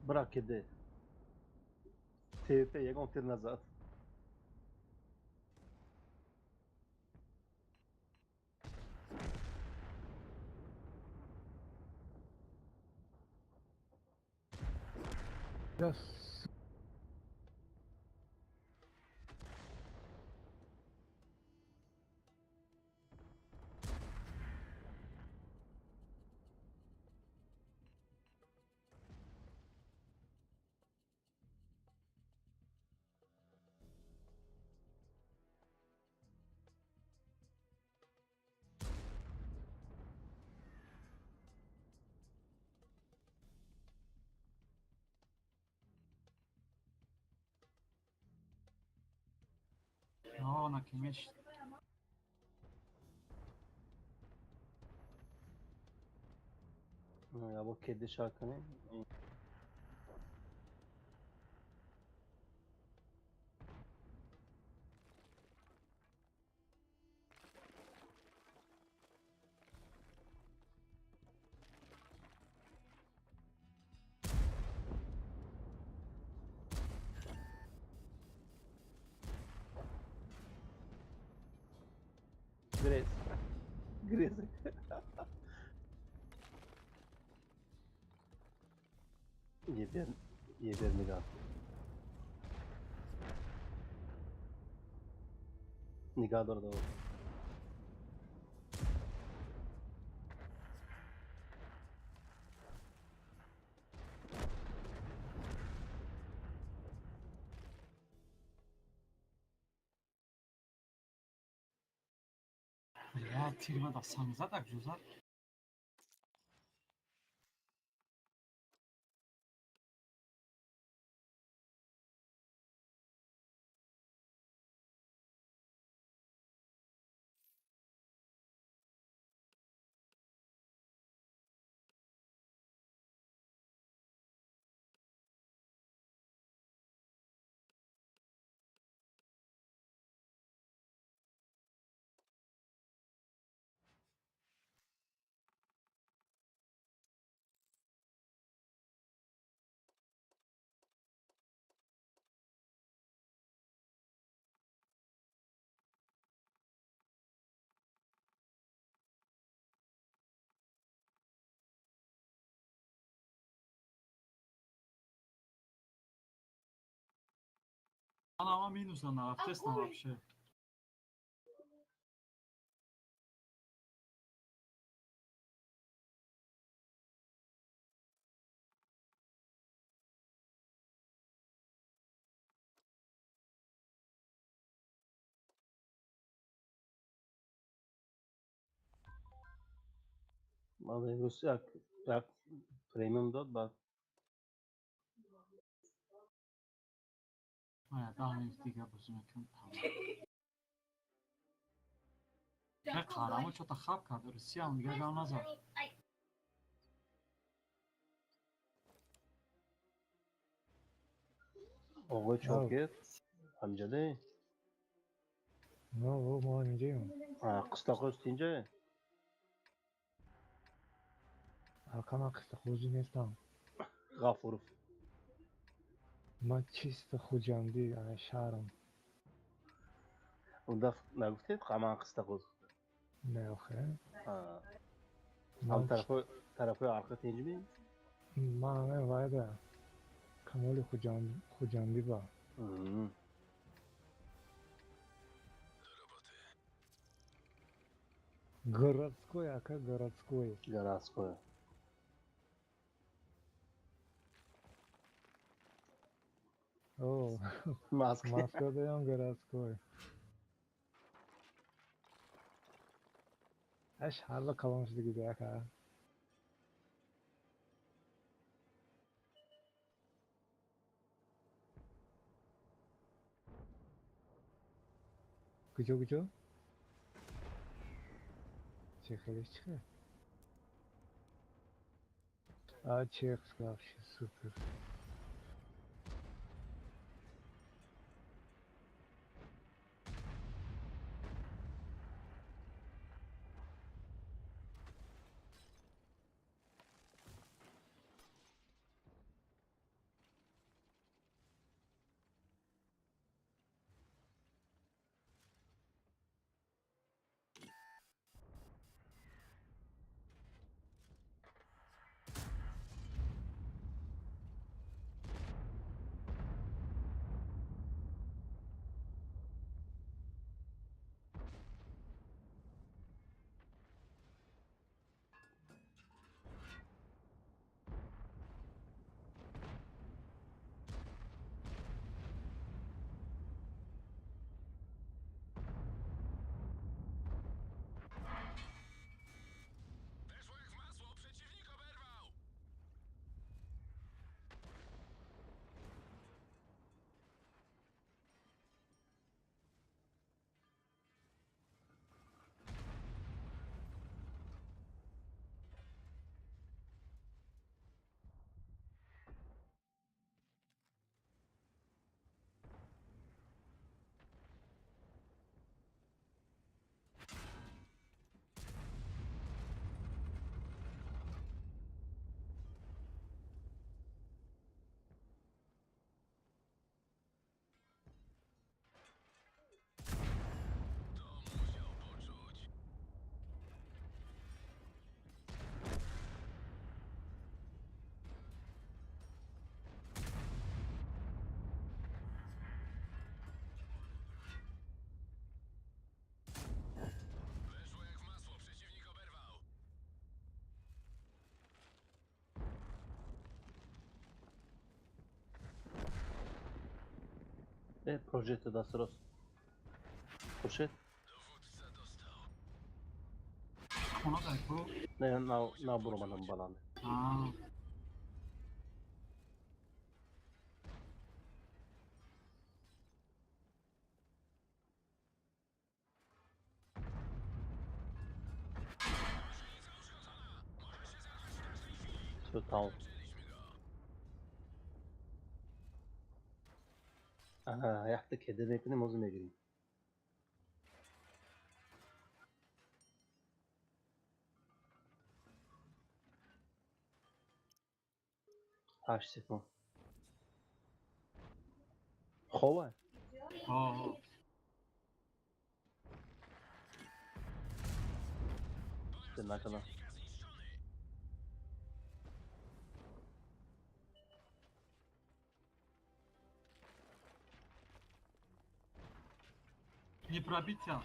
Бра киде. ТВП ягон тир назад. Раз. Ҳо, ки меш. Ябо кеди шак кунем. Грез. Грез. Ебер, ебер нигоҳ. Нигоҳ дор даво. Я тирма да санзадак жузад. Ама минуса нарафтестам вообще. Ман имрӯз як як премиум дод, баъд Ая, 10 минут дига бозӣ мекунам, тамом. Як қаҳрамон чота хаб кард, Русиям дига гав назад. Оғои Чокер ҳамҷаде? На, во, мо ҳаминҷаем. Қишлоқоз тинҷае? Ака, ман қишлоқозӣ нестам. Ғафуров. Ман чисто хуҷандӣ, ана шаҳрам. Он дафъ нагуфтед, ман қишлоқоз? Не, охе. Ҳам тарафҳои арқа тинҷмӣ? Ман ана вайда Камоли Хуҷандӣ ба. Городской, ака, городской. Городской. О, Москва. Москва даем городской. Аш ҳарла калон шудагида, ака. Куҷо, куҷо? Чӣ хеле, чӣ хел? А, чехский вообще супер. Прожекто даст рост. Хуршед? Хона дар ку? Не, нав нав буромадам баланд. А. Всё тамом. Аҳа, якта кеда мекунем, ҳозир мегирем. 8 секунд. Хова? Ҳо. Накана. Не пробития.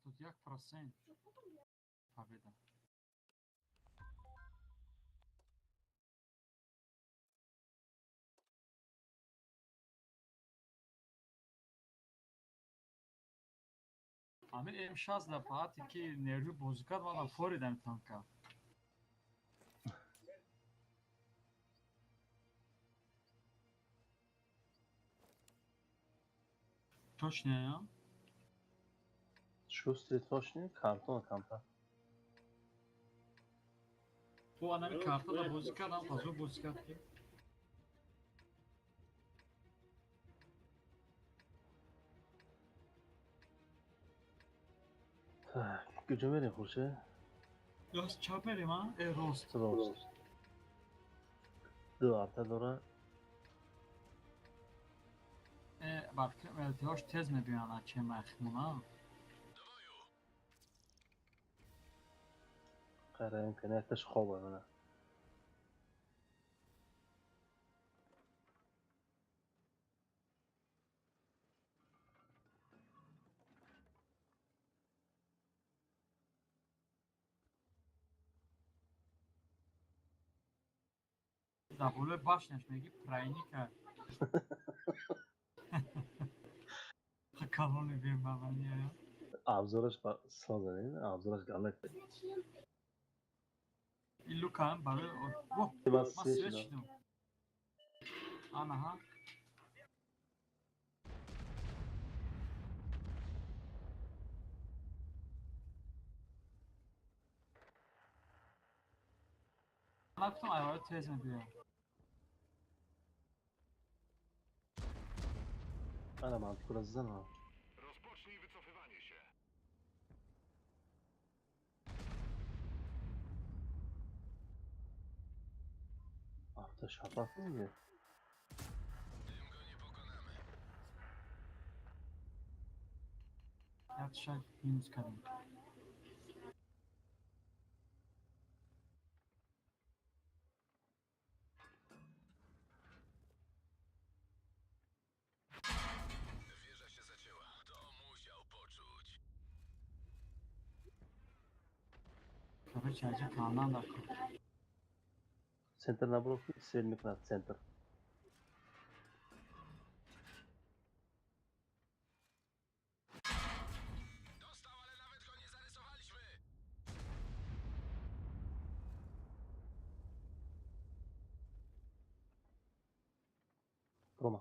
71% победа. Ҳамин М6 да фаҳати ки нервӣ бозӣ кард, манам форидам танка. Точно, я? Шустрый точный, картон камтар. Бо анами карта да бозӣ кардам, пазо бозӣ кард ки. Так, куҷо мерем, Хуршед? Рост чап мерем, а? Э, рост. Рост. Ду арта дора. Э, баъд ЛТҳош тез мебиёянд, а чем ахмона. Қараем ки якташ хоба мана. Дар болои башняш меги прайника. Калони бемамания. Абзораш соза, не? Абзораш галак. Ин лукам барои Ман ман свет свет шудам. шудам. Анаҳа. Гуфтам айваро тез мебиёям. Ана мантикура зана. Rozpocznij wycofywanie się. Арта шапак меги. Ятша минус кардем. Wieża się zacięła. To musiał poczuć. Короче, аҷа кандан дар кор. Центр набро свет мекунад центр. Dostał, ale nawet go nie zarysowaliśmy. Рома.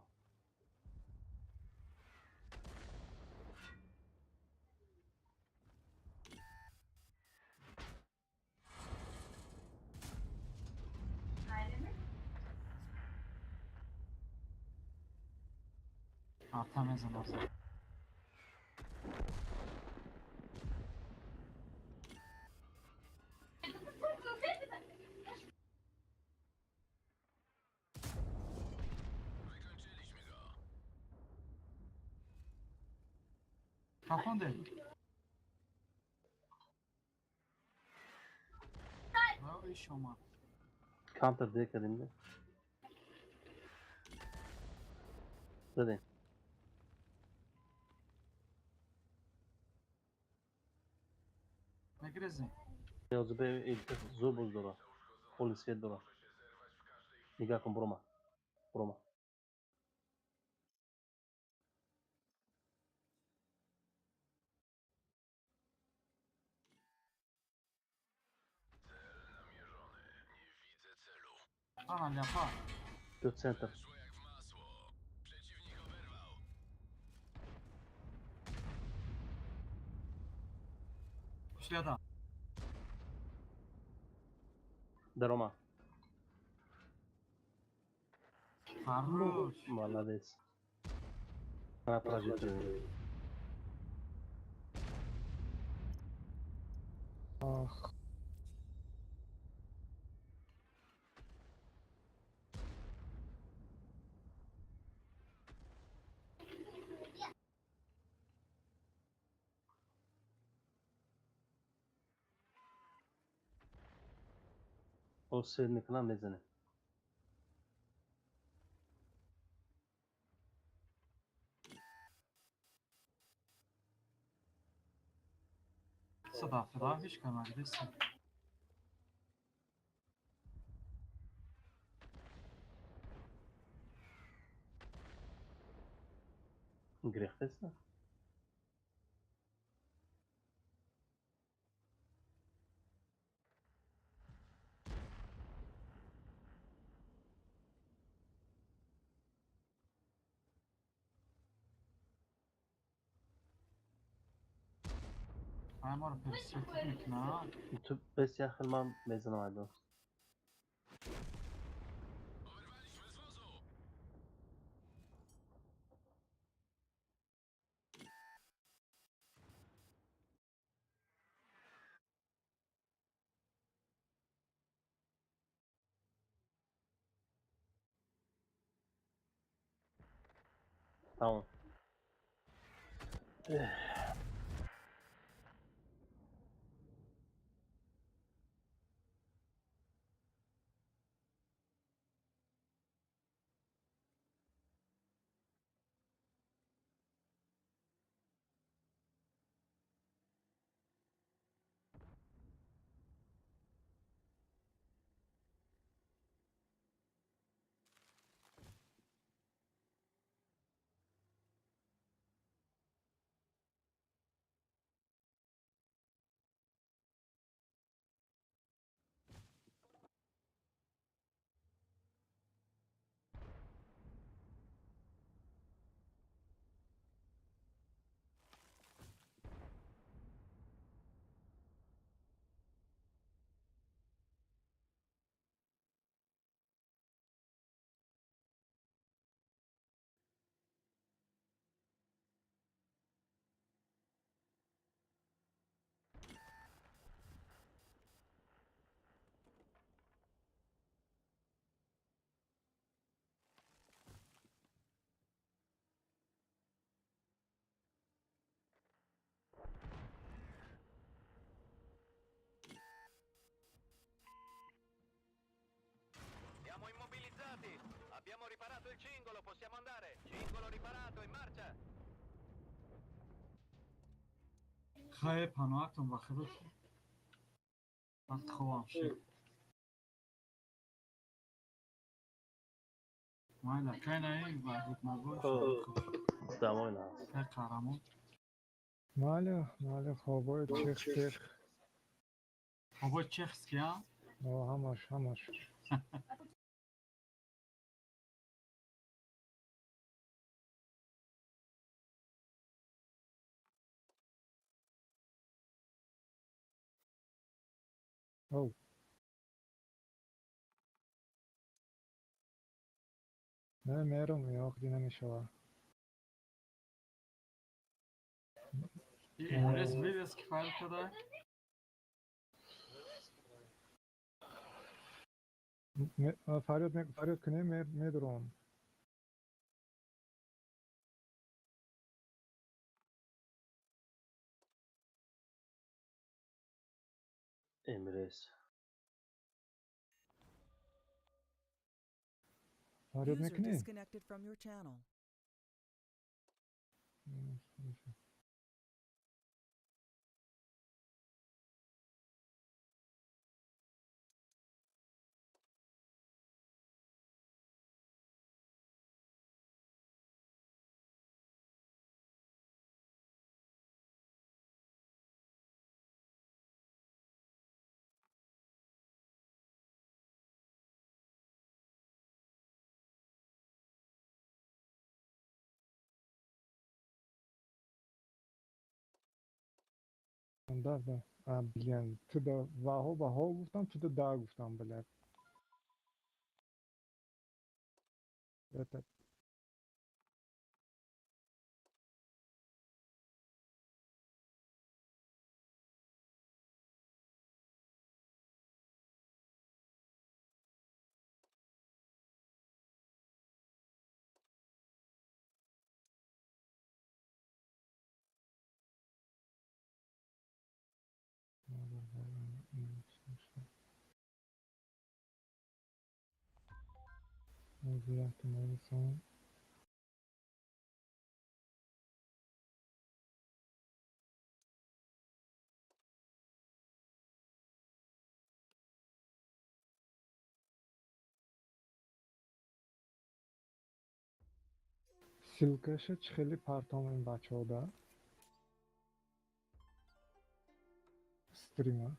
Арта мезанам. Wykończyliśmy go. Кафонде. Ва иш омад. Каунтер де кардем де. Задем. Мегрезем. Озбе зур боз дора. Холи свет дора. Нигаҳ кун брома. Брома. Cel namierzony. Nie widzę celu. Ана ляпа. Ё центр. Szło jak w masło. Przeciwnik oberwał. Кушляда. Дарома. Хорош. Молодец. Ана прожектор. Ах, О свет мекунам мезанем. Садафта ҳеч кар нагирестем. Гирехтеста? Ай моро пересветит мекунад. Ту бес як хел ман мезанам айдон. Oberwaliśmy z wozu. Тамом. Possiamo andare. Cingolo riparato, in marcia. Хай паноҳатон ба худо. Вақт хобам шуд. Майла, кай наи ба гутмагӯ. Дамой на. Кай қаҳрамон. Майли, майли, хобои чех чех. Хобои чехский, а? О, ҳамаш, ҳамаш. Оу. Не, мером, ёқди намешава. Эмрес вывески файл када? Фарёд, фарёд кунем, медурам. Эмрес. Фарёд User мекунӣ? disconnected from your channel. Да, да. А, блин, ту да ваҳо баҳо гуфтам, ту да да гуфтам, блядь. Это... Ссылкаша чӣ хеле партом ин бачаҳо да стрима.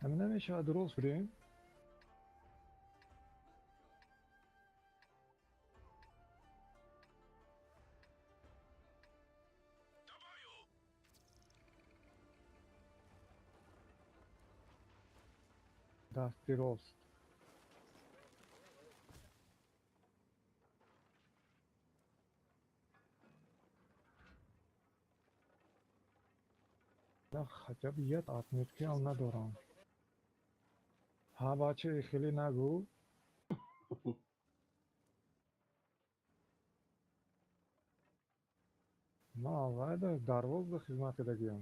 Ҳамин намешавад рост бурем? Дасти рост. Хотя бы як отметкиам надорам. Ҳа, бача, хеле нагӯ. Ман аввал дарвоз ба хизмат кардагиам.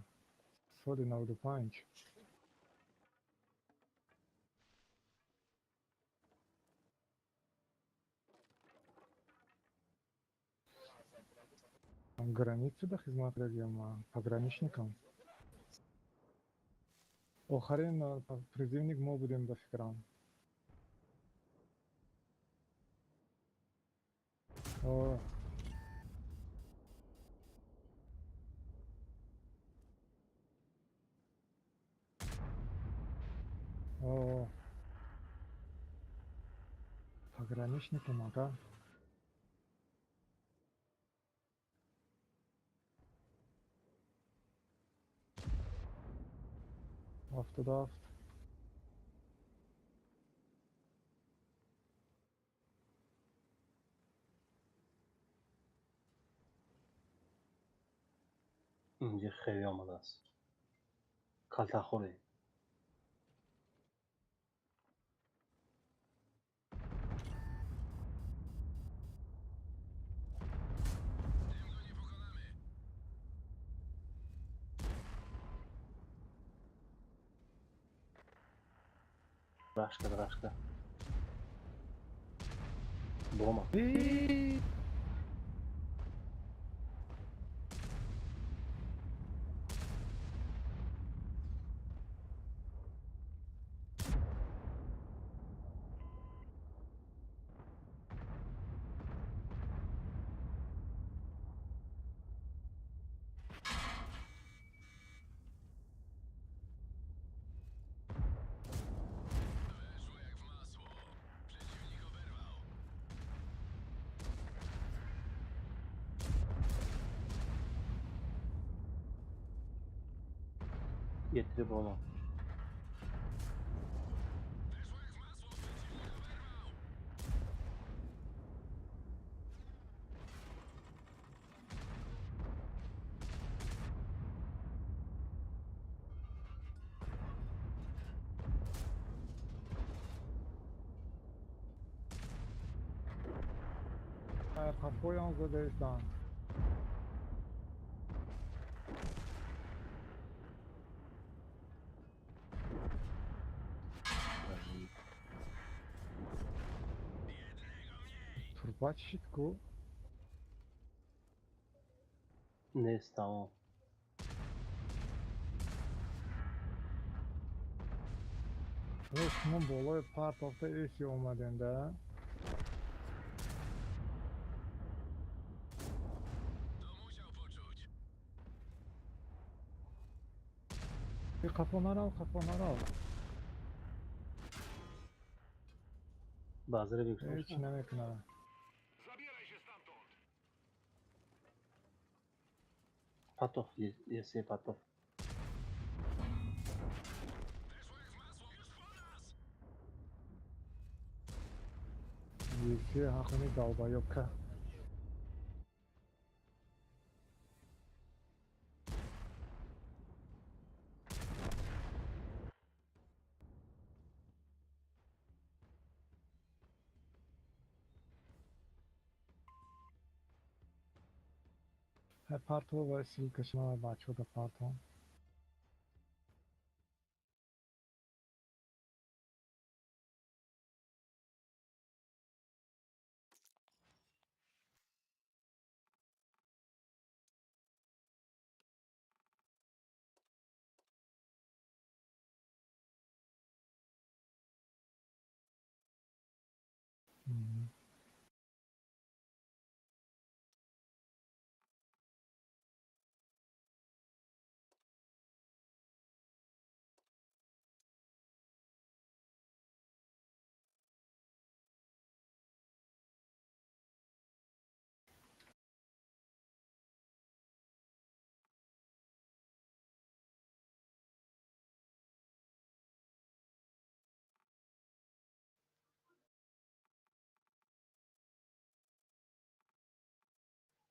Соли 95. Граница ба хизмат кардагиам ман, пограничникам. Охарин призывник мо будем ба фикрам. О. О. Пограничникам, ага. 77. Инҷа хеле омадааст. Калтахӯре. Tym go nie pokonamy. Рашка, рашка. Буромад. Weszło jak w masło. Przeciwnik oberwał. Yetiri буромад. Weszło jak w masło. Przeciwnik oberwał. Қафоям задаистанд. Jednego mniej. Турба чӣ шид ку? Нест, тамом. Шумо болои партофта эси омадем да? To musiał poczuć. Қафо нарав, қафо нарав. Баъзере Ҳеч бигӯ. намекунад. Zabieraj się stamtąd. Патоф, есе патоф. Weszło jak w masło. Już po nas. Еси ҳақини долбоёбка. Партова ссылка шумо бачаҳо да партон.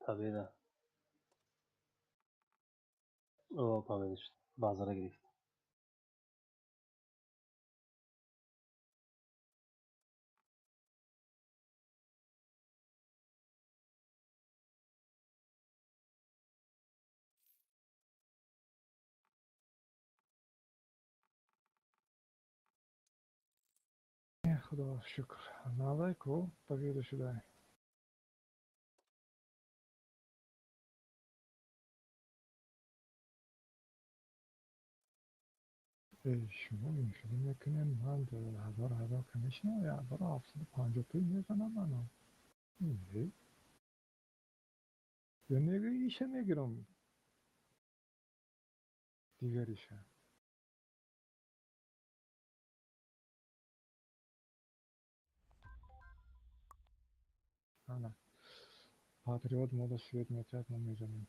Победа. О, победа шуд. Базара гирифт. Худо шукр. Навай ку победа шудай. Шумо инхеле мекунем, ман ҳазор ҳазор ка мешинам, як бора 750 мезанам мано. Ё иша мегирам. Дигариша. Ана. Патриот мода свет метиҳад, мо мезанем.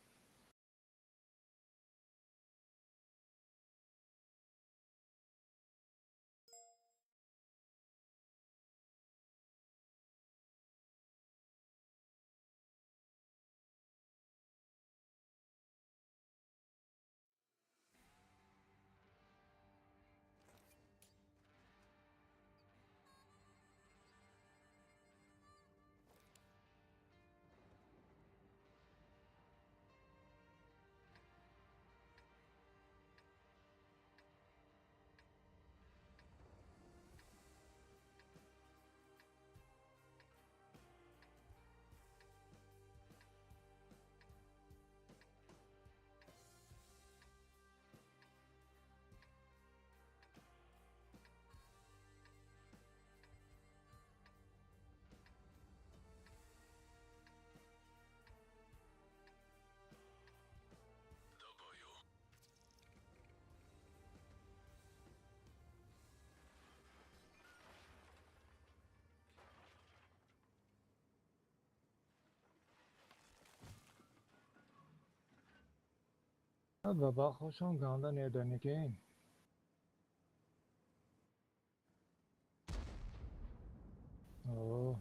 Бабахошон ганда неданикин. О.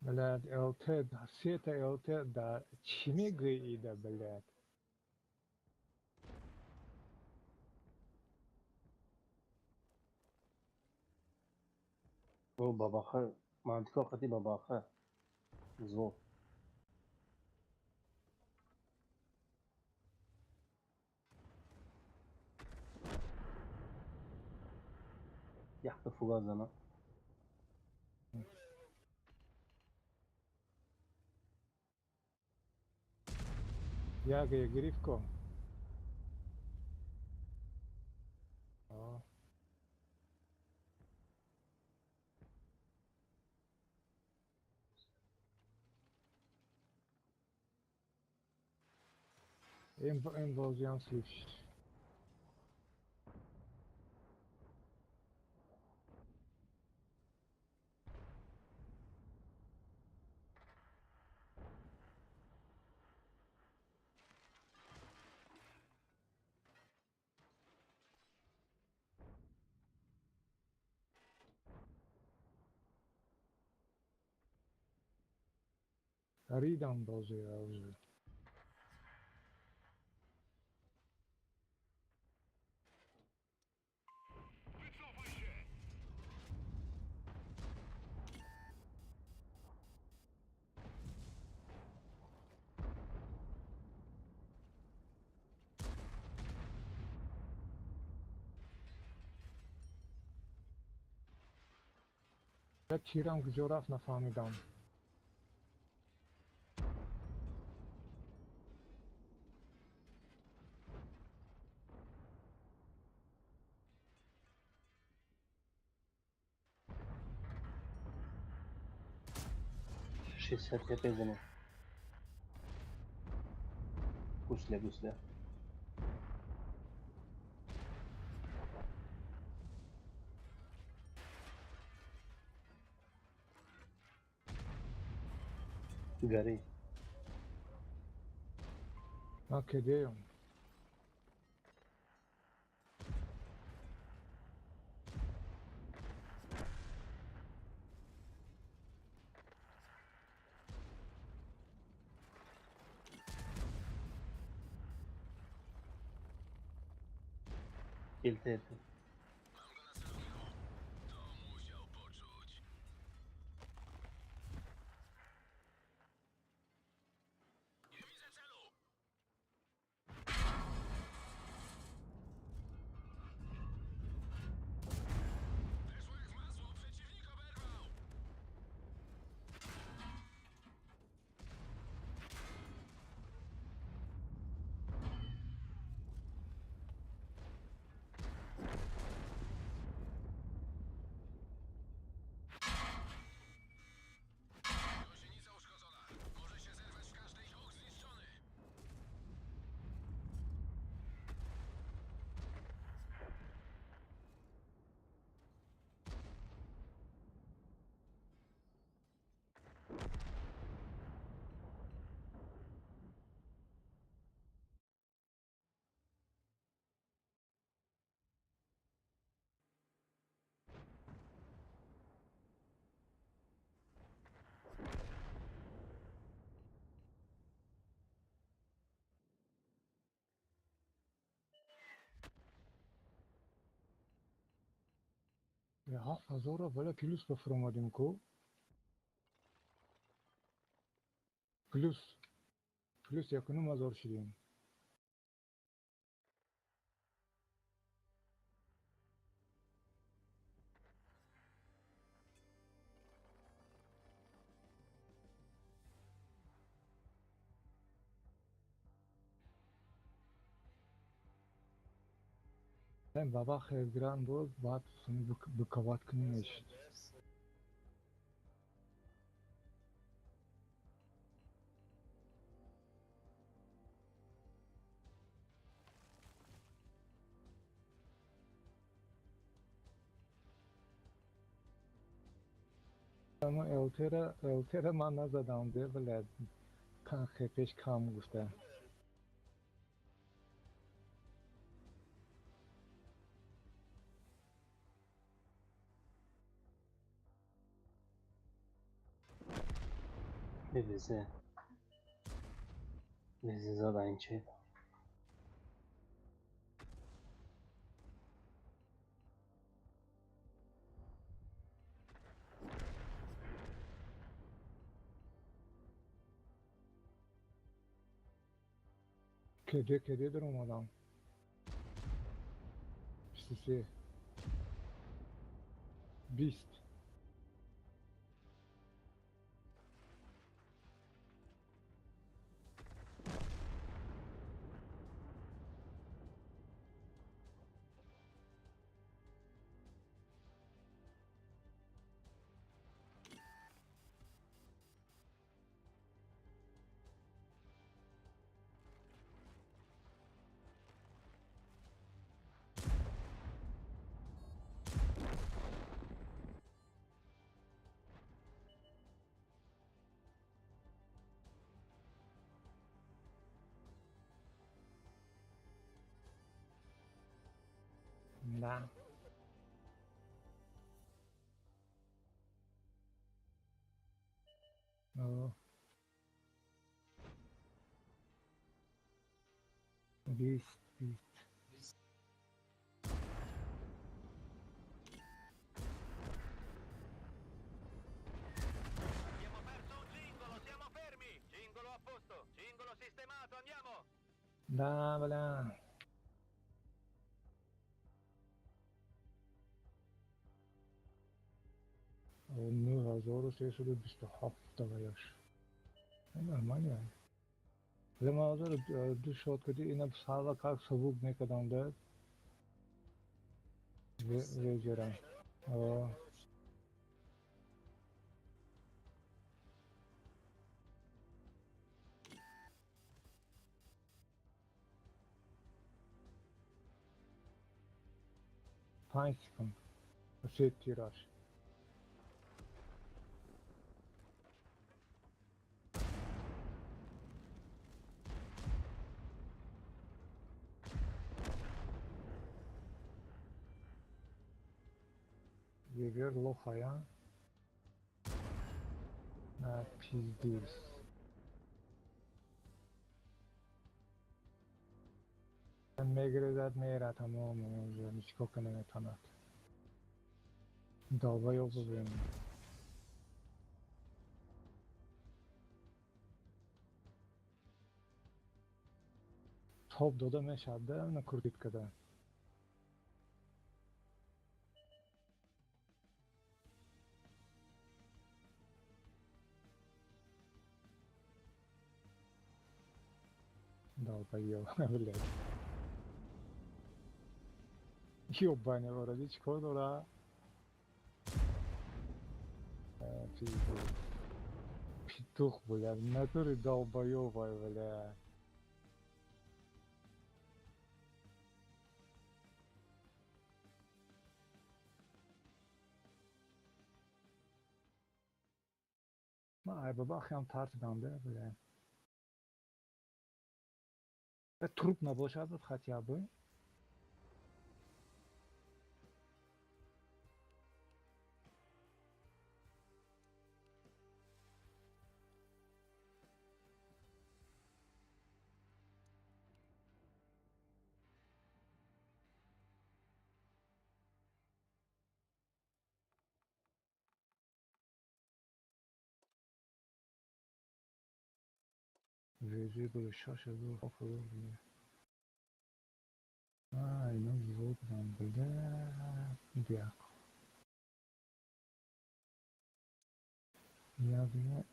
Блядь, ЛТ, все это ЛТ, да, чими ГИ, да, блядь. О, бабаха, мантико қати бабаха. Зо. Яхта фугас зана. Яга гирифко. О. Им бозиам слив. Ридам бозия уже. Як чирам куҷо рафт нафаҳмидам. Шестьдесят пять зана. Гусля, гусля. Гори. А где он? ЛТ, ЛТ. Mam go na celowniku. To musiał poczuć. Nie widzę celu. Weszło jak w masło. Przeciwnik oberwał. Gąsienica uszkodzona. Może się zerwać w każdej. Czołg zniszczony. Ҳафт ҳазорро вале плюс бафуромадем ку. Плюс. Плюс 1,5 ҳазор шудем. Баба хел гран буд, баъд бикават кунӣ мешуд. Ама ЛТ-ра ман назадам, де, блядь. Хпш кам гуфта. Везе. Везе заданче. Кеде даромадам. 23. 20. Да. О. 20. Abbiamo perso un cingolo, siamo fermi. Cingolo a posto, cingolo sistemato, andiamo. Да, бля. О, 9327 даваяш. Нормально. Лема ду шот кади ина сала как сабук мекадам да. Вежера. О. 5 секунд. Се тираж. Егер лохая. На пиздец. Мегрезад мера тамом уже ничего наметанад. Долбоёб блин. Топ дода мешад да на куртиткада. Долбоёб, блядь. Ёбаный в рот, чё дора? Пиздец. Петух, бля, в натуре долбоёбай, бля. Ай, бабахам тарсидам, да, бля. Труп набошад хотя бы. ВЖ было 6 Ай, ну звук там, бля, бяку. Я, бля.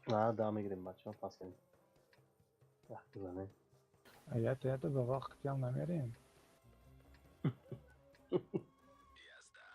На, да мегирем бачаҳо, пас кунем. Як бизанем. Ята ба вақтиам намерем. Jazda.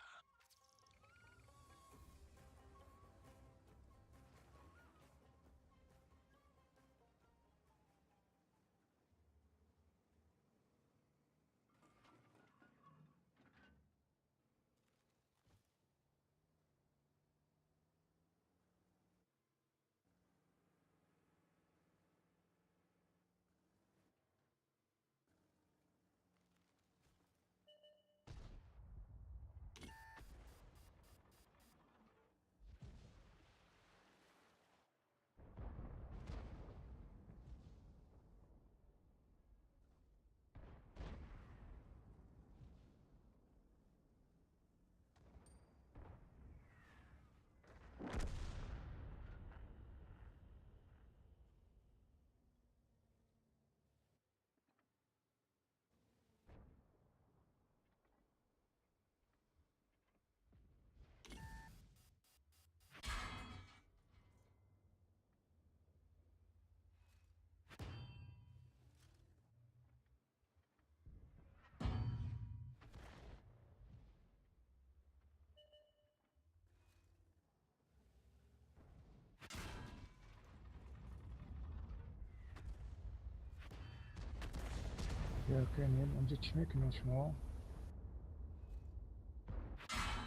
Якенем, онҷо чӣ мекунед шумо?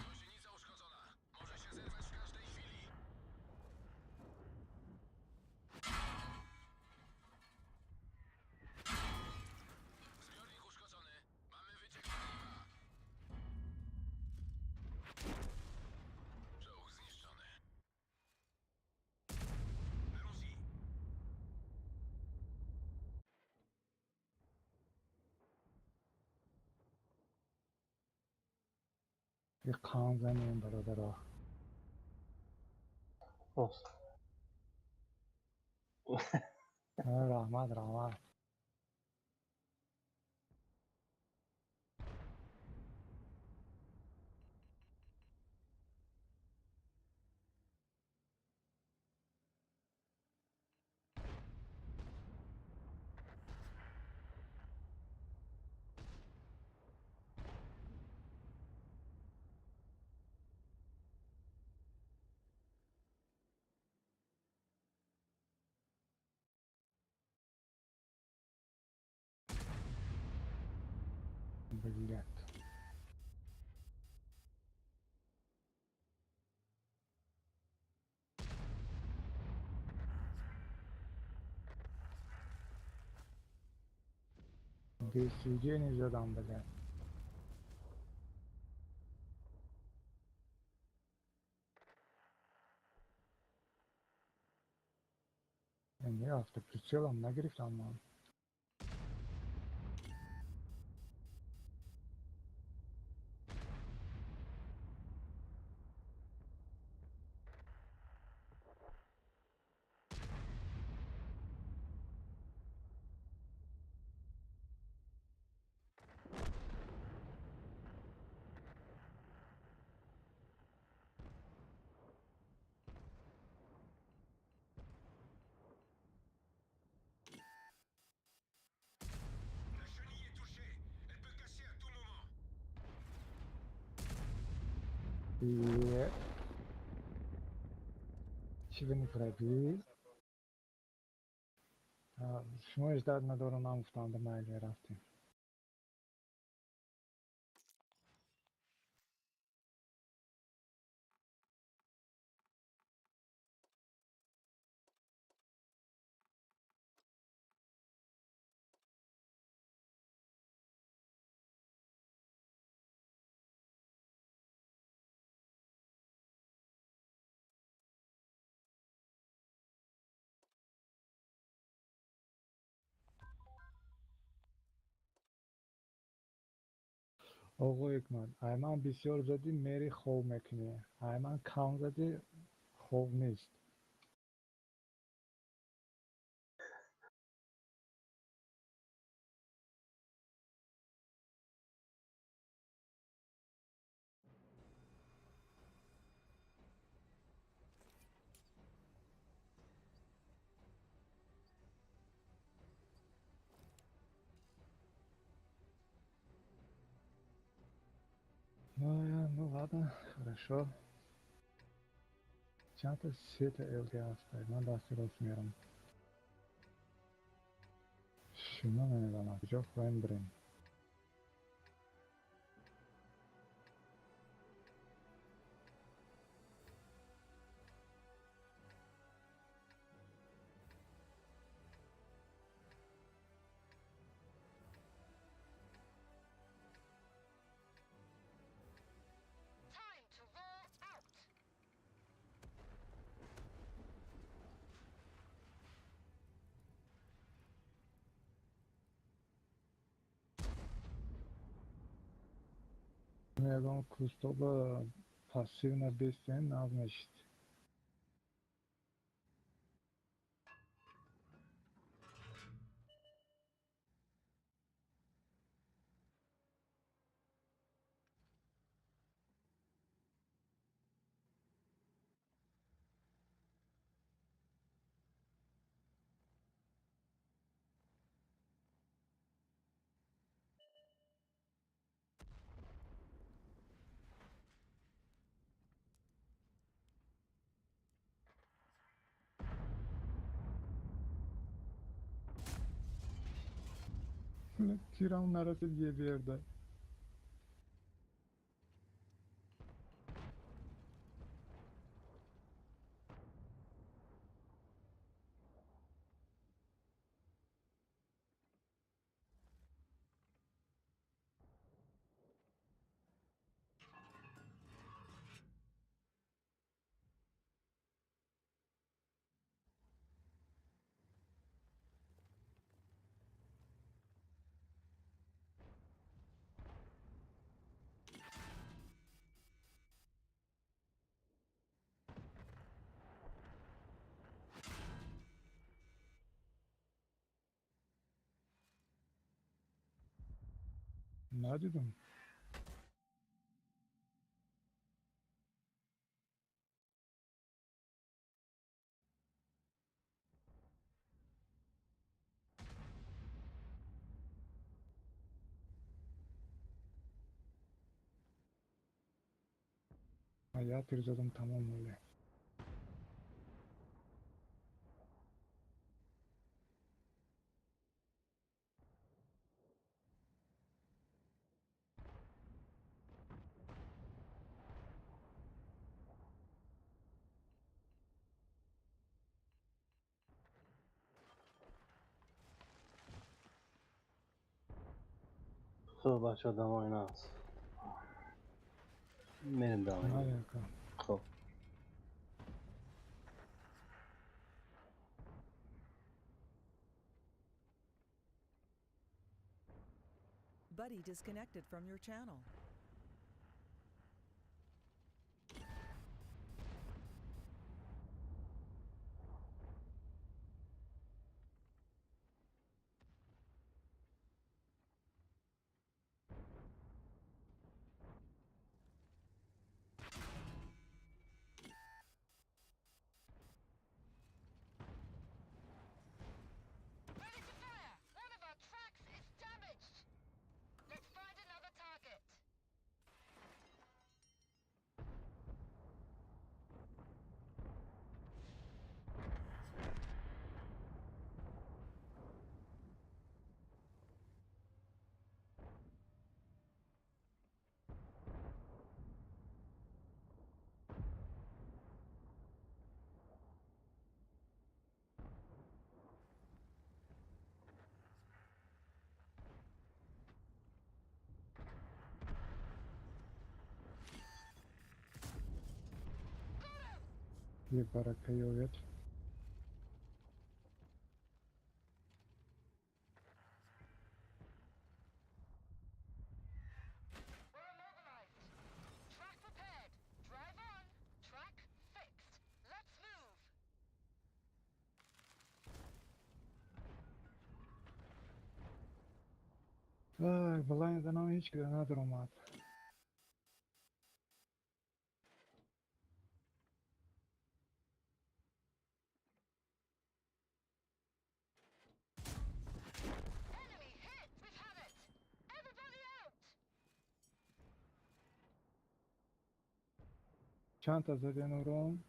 Gąsienica uszkodzona. Może się zerwać w każdej chwili. Zbiornik uszkodzony. Mamy wyciek paliwa. Czołg zniszczony. Allons-y. Як қанд занем бародаро. Боз. Раҳмат, раҳмат. Блядь. Бесвидение задам, блядь. Не, автоприцелом нагирифтам ман. La chenille est touchée. Elle peut casser à tout moment. Е. Чӣ бинифрабӣ? Шумо иждат надорам, нагуфтанда майли рафтем. Оғо Ҳикмат, ай ман бисёр задӣ мери хов мекунӣ, ай ман кам задӣ хов нест. Ну ладно, хорошо. Чанда сета ЛТ ҳастай? Ман дасти рост мерам. Шумо намедонам куҷо хоҳем бирем. Time to roll out. Ягон кустоба пассивно бестен нағз мешид. Тирам нарасид еберда. Надидам. Я тир задам тамом оле. Хуб, бачаҳо, дамои нағз. Мерем давай. Аяка. Хуб. Buddy disconnected from your channel. Ready to fire! One of our tracks is damaged! Let's find another target. Е барака ёвед. We're immobilized. Track repaired. Drive on. Track fixed. Let's move. Вай, балай данам ҳеҷ кида надаромад. Enemy hit! We've had it! Everybody out! Чанд та заден урон?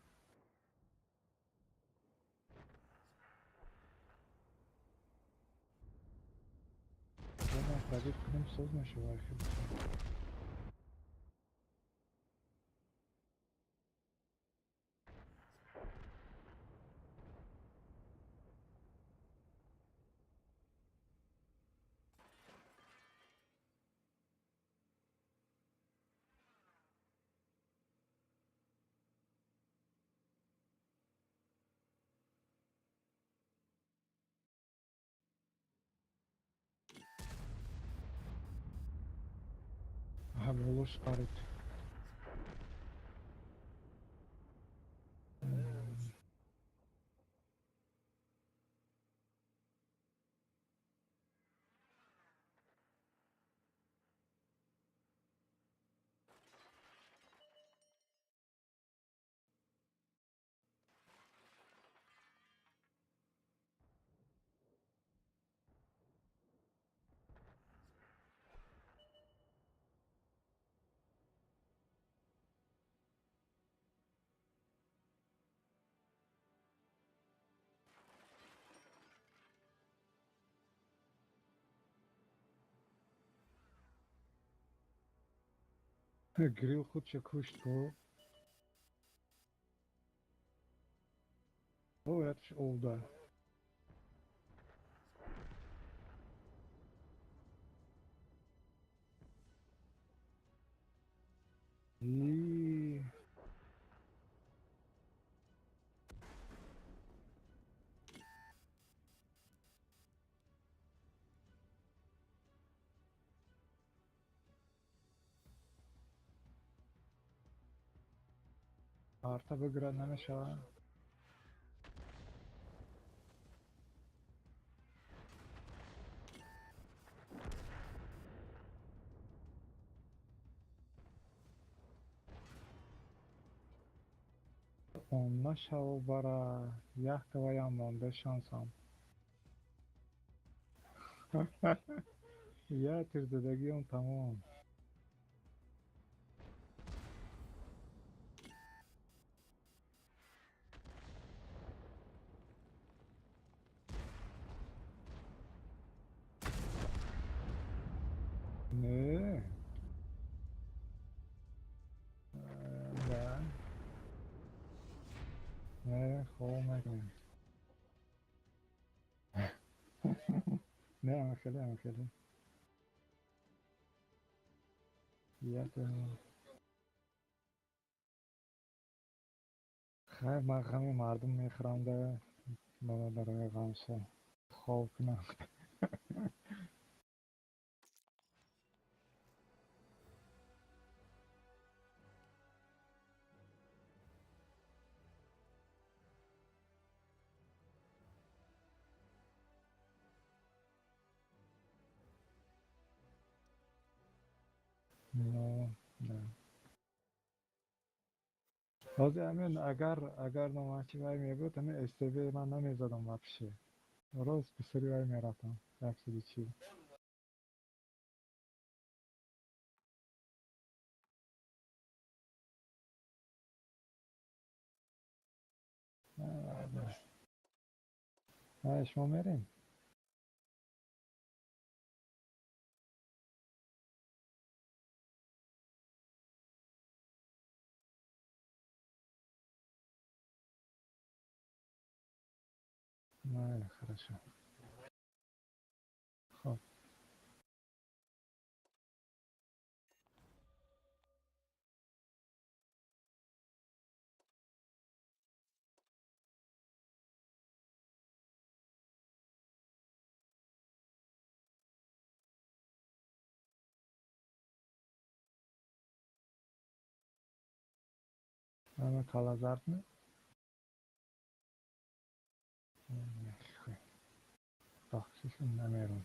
Пробит кунем соз мешавад. Болош парид. Грил худша кушт ко. О, это олда. И арта бигирад намешавад. Он нашав бара яхтаваям монда шансам. Я тирзадагиам тамом. Не. Да. Не, хоб накунем. Не, амахеле, амахеле. Хайр, ман ғами мардум мехӯрам да бародарои ғамсо. Хоб кунам. Ну, да. Ҳозир ҳамин агар номачи вай мебуд, ҳамин СТБ ман намезадам вообще. Рост бисёри вай мерафтам. 140. Шумо мерем? Майли, хорошо. Хоб. Ама калазартми? Бахшишам намерам.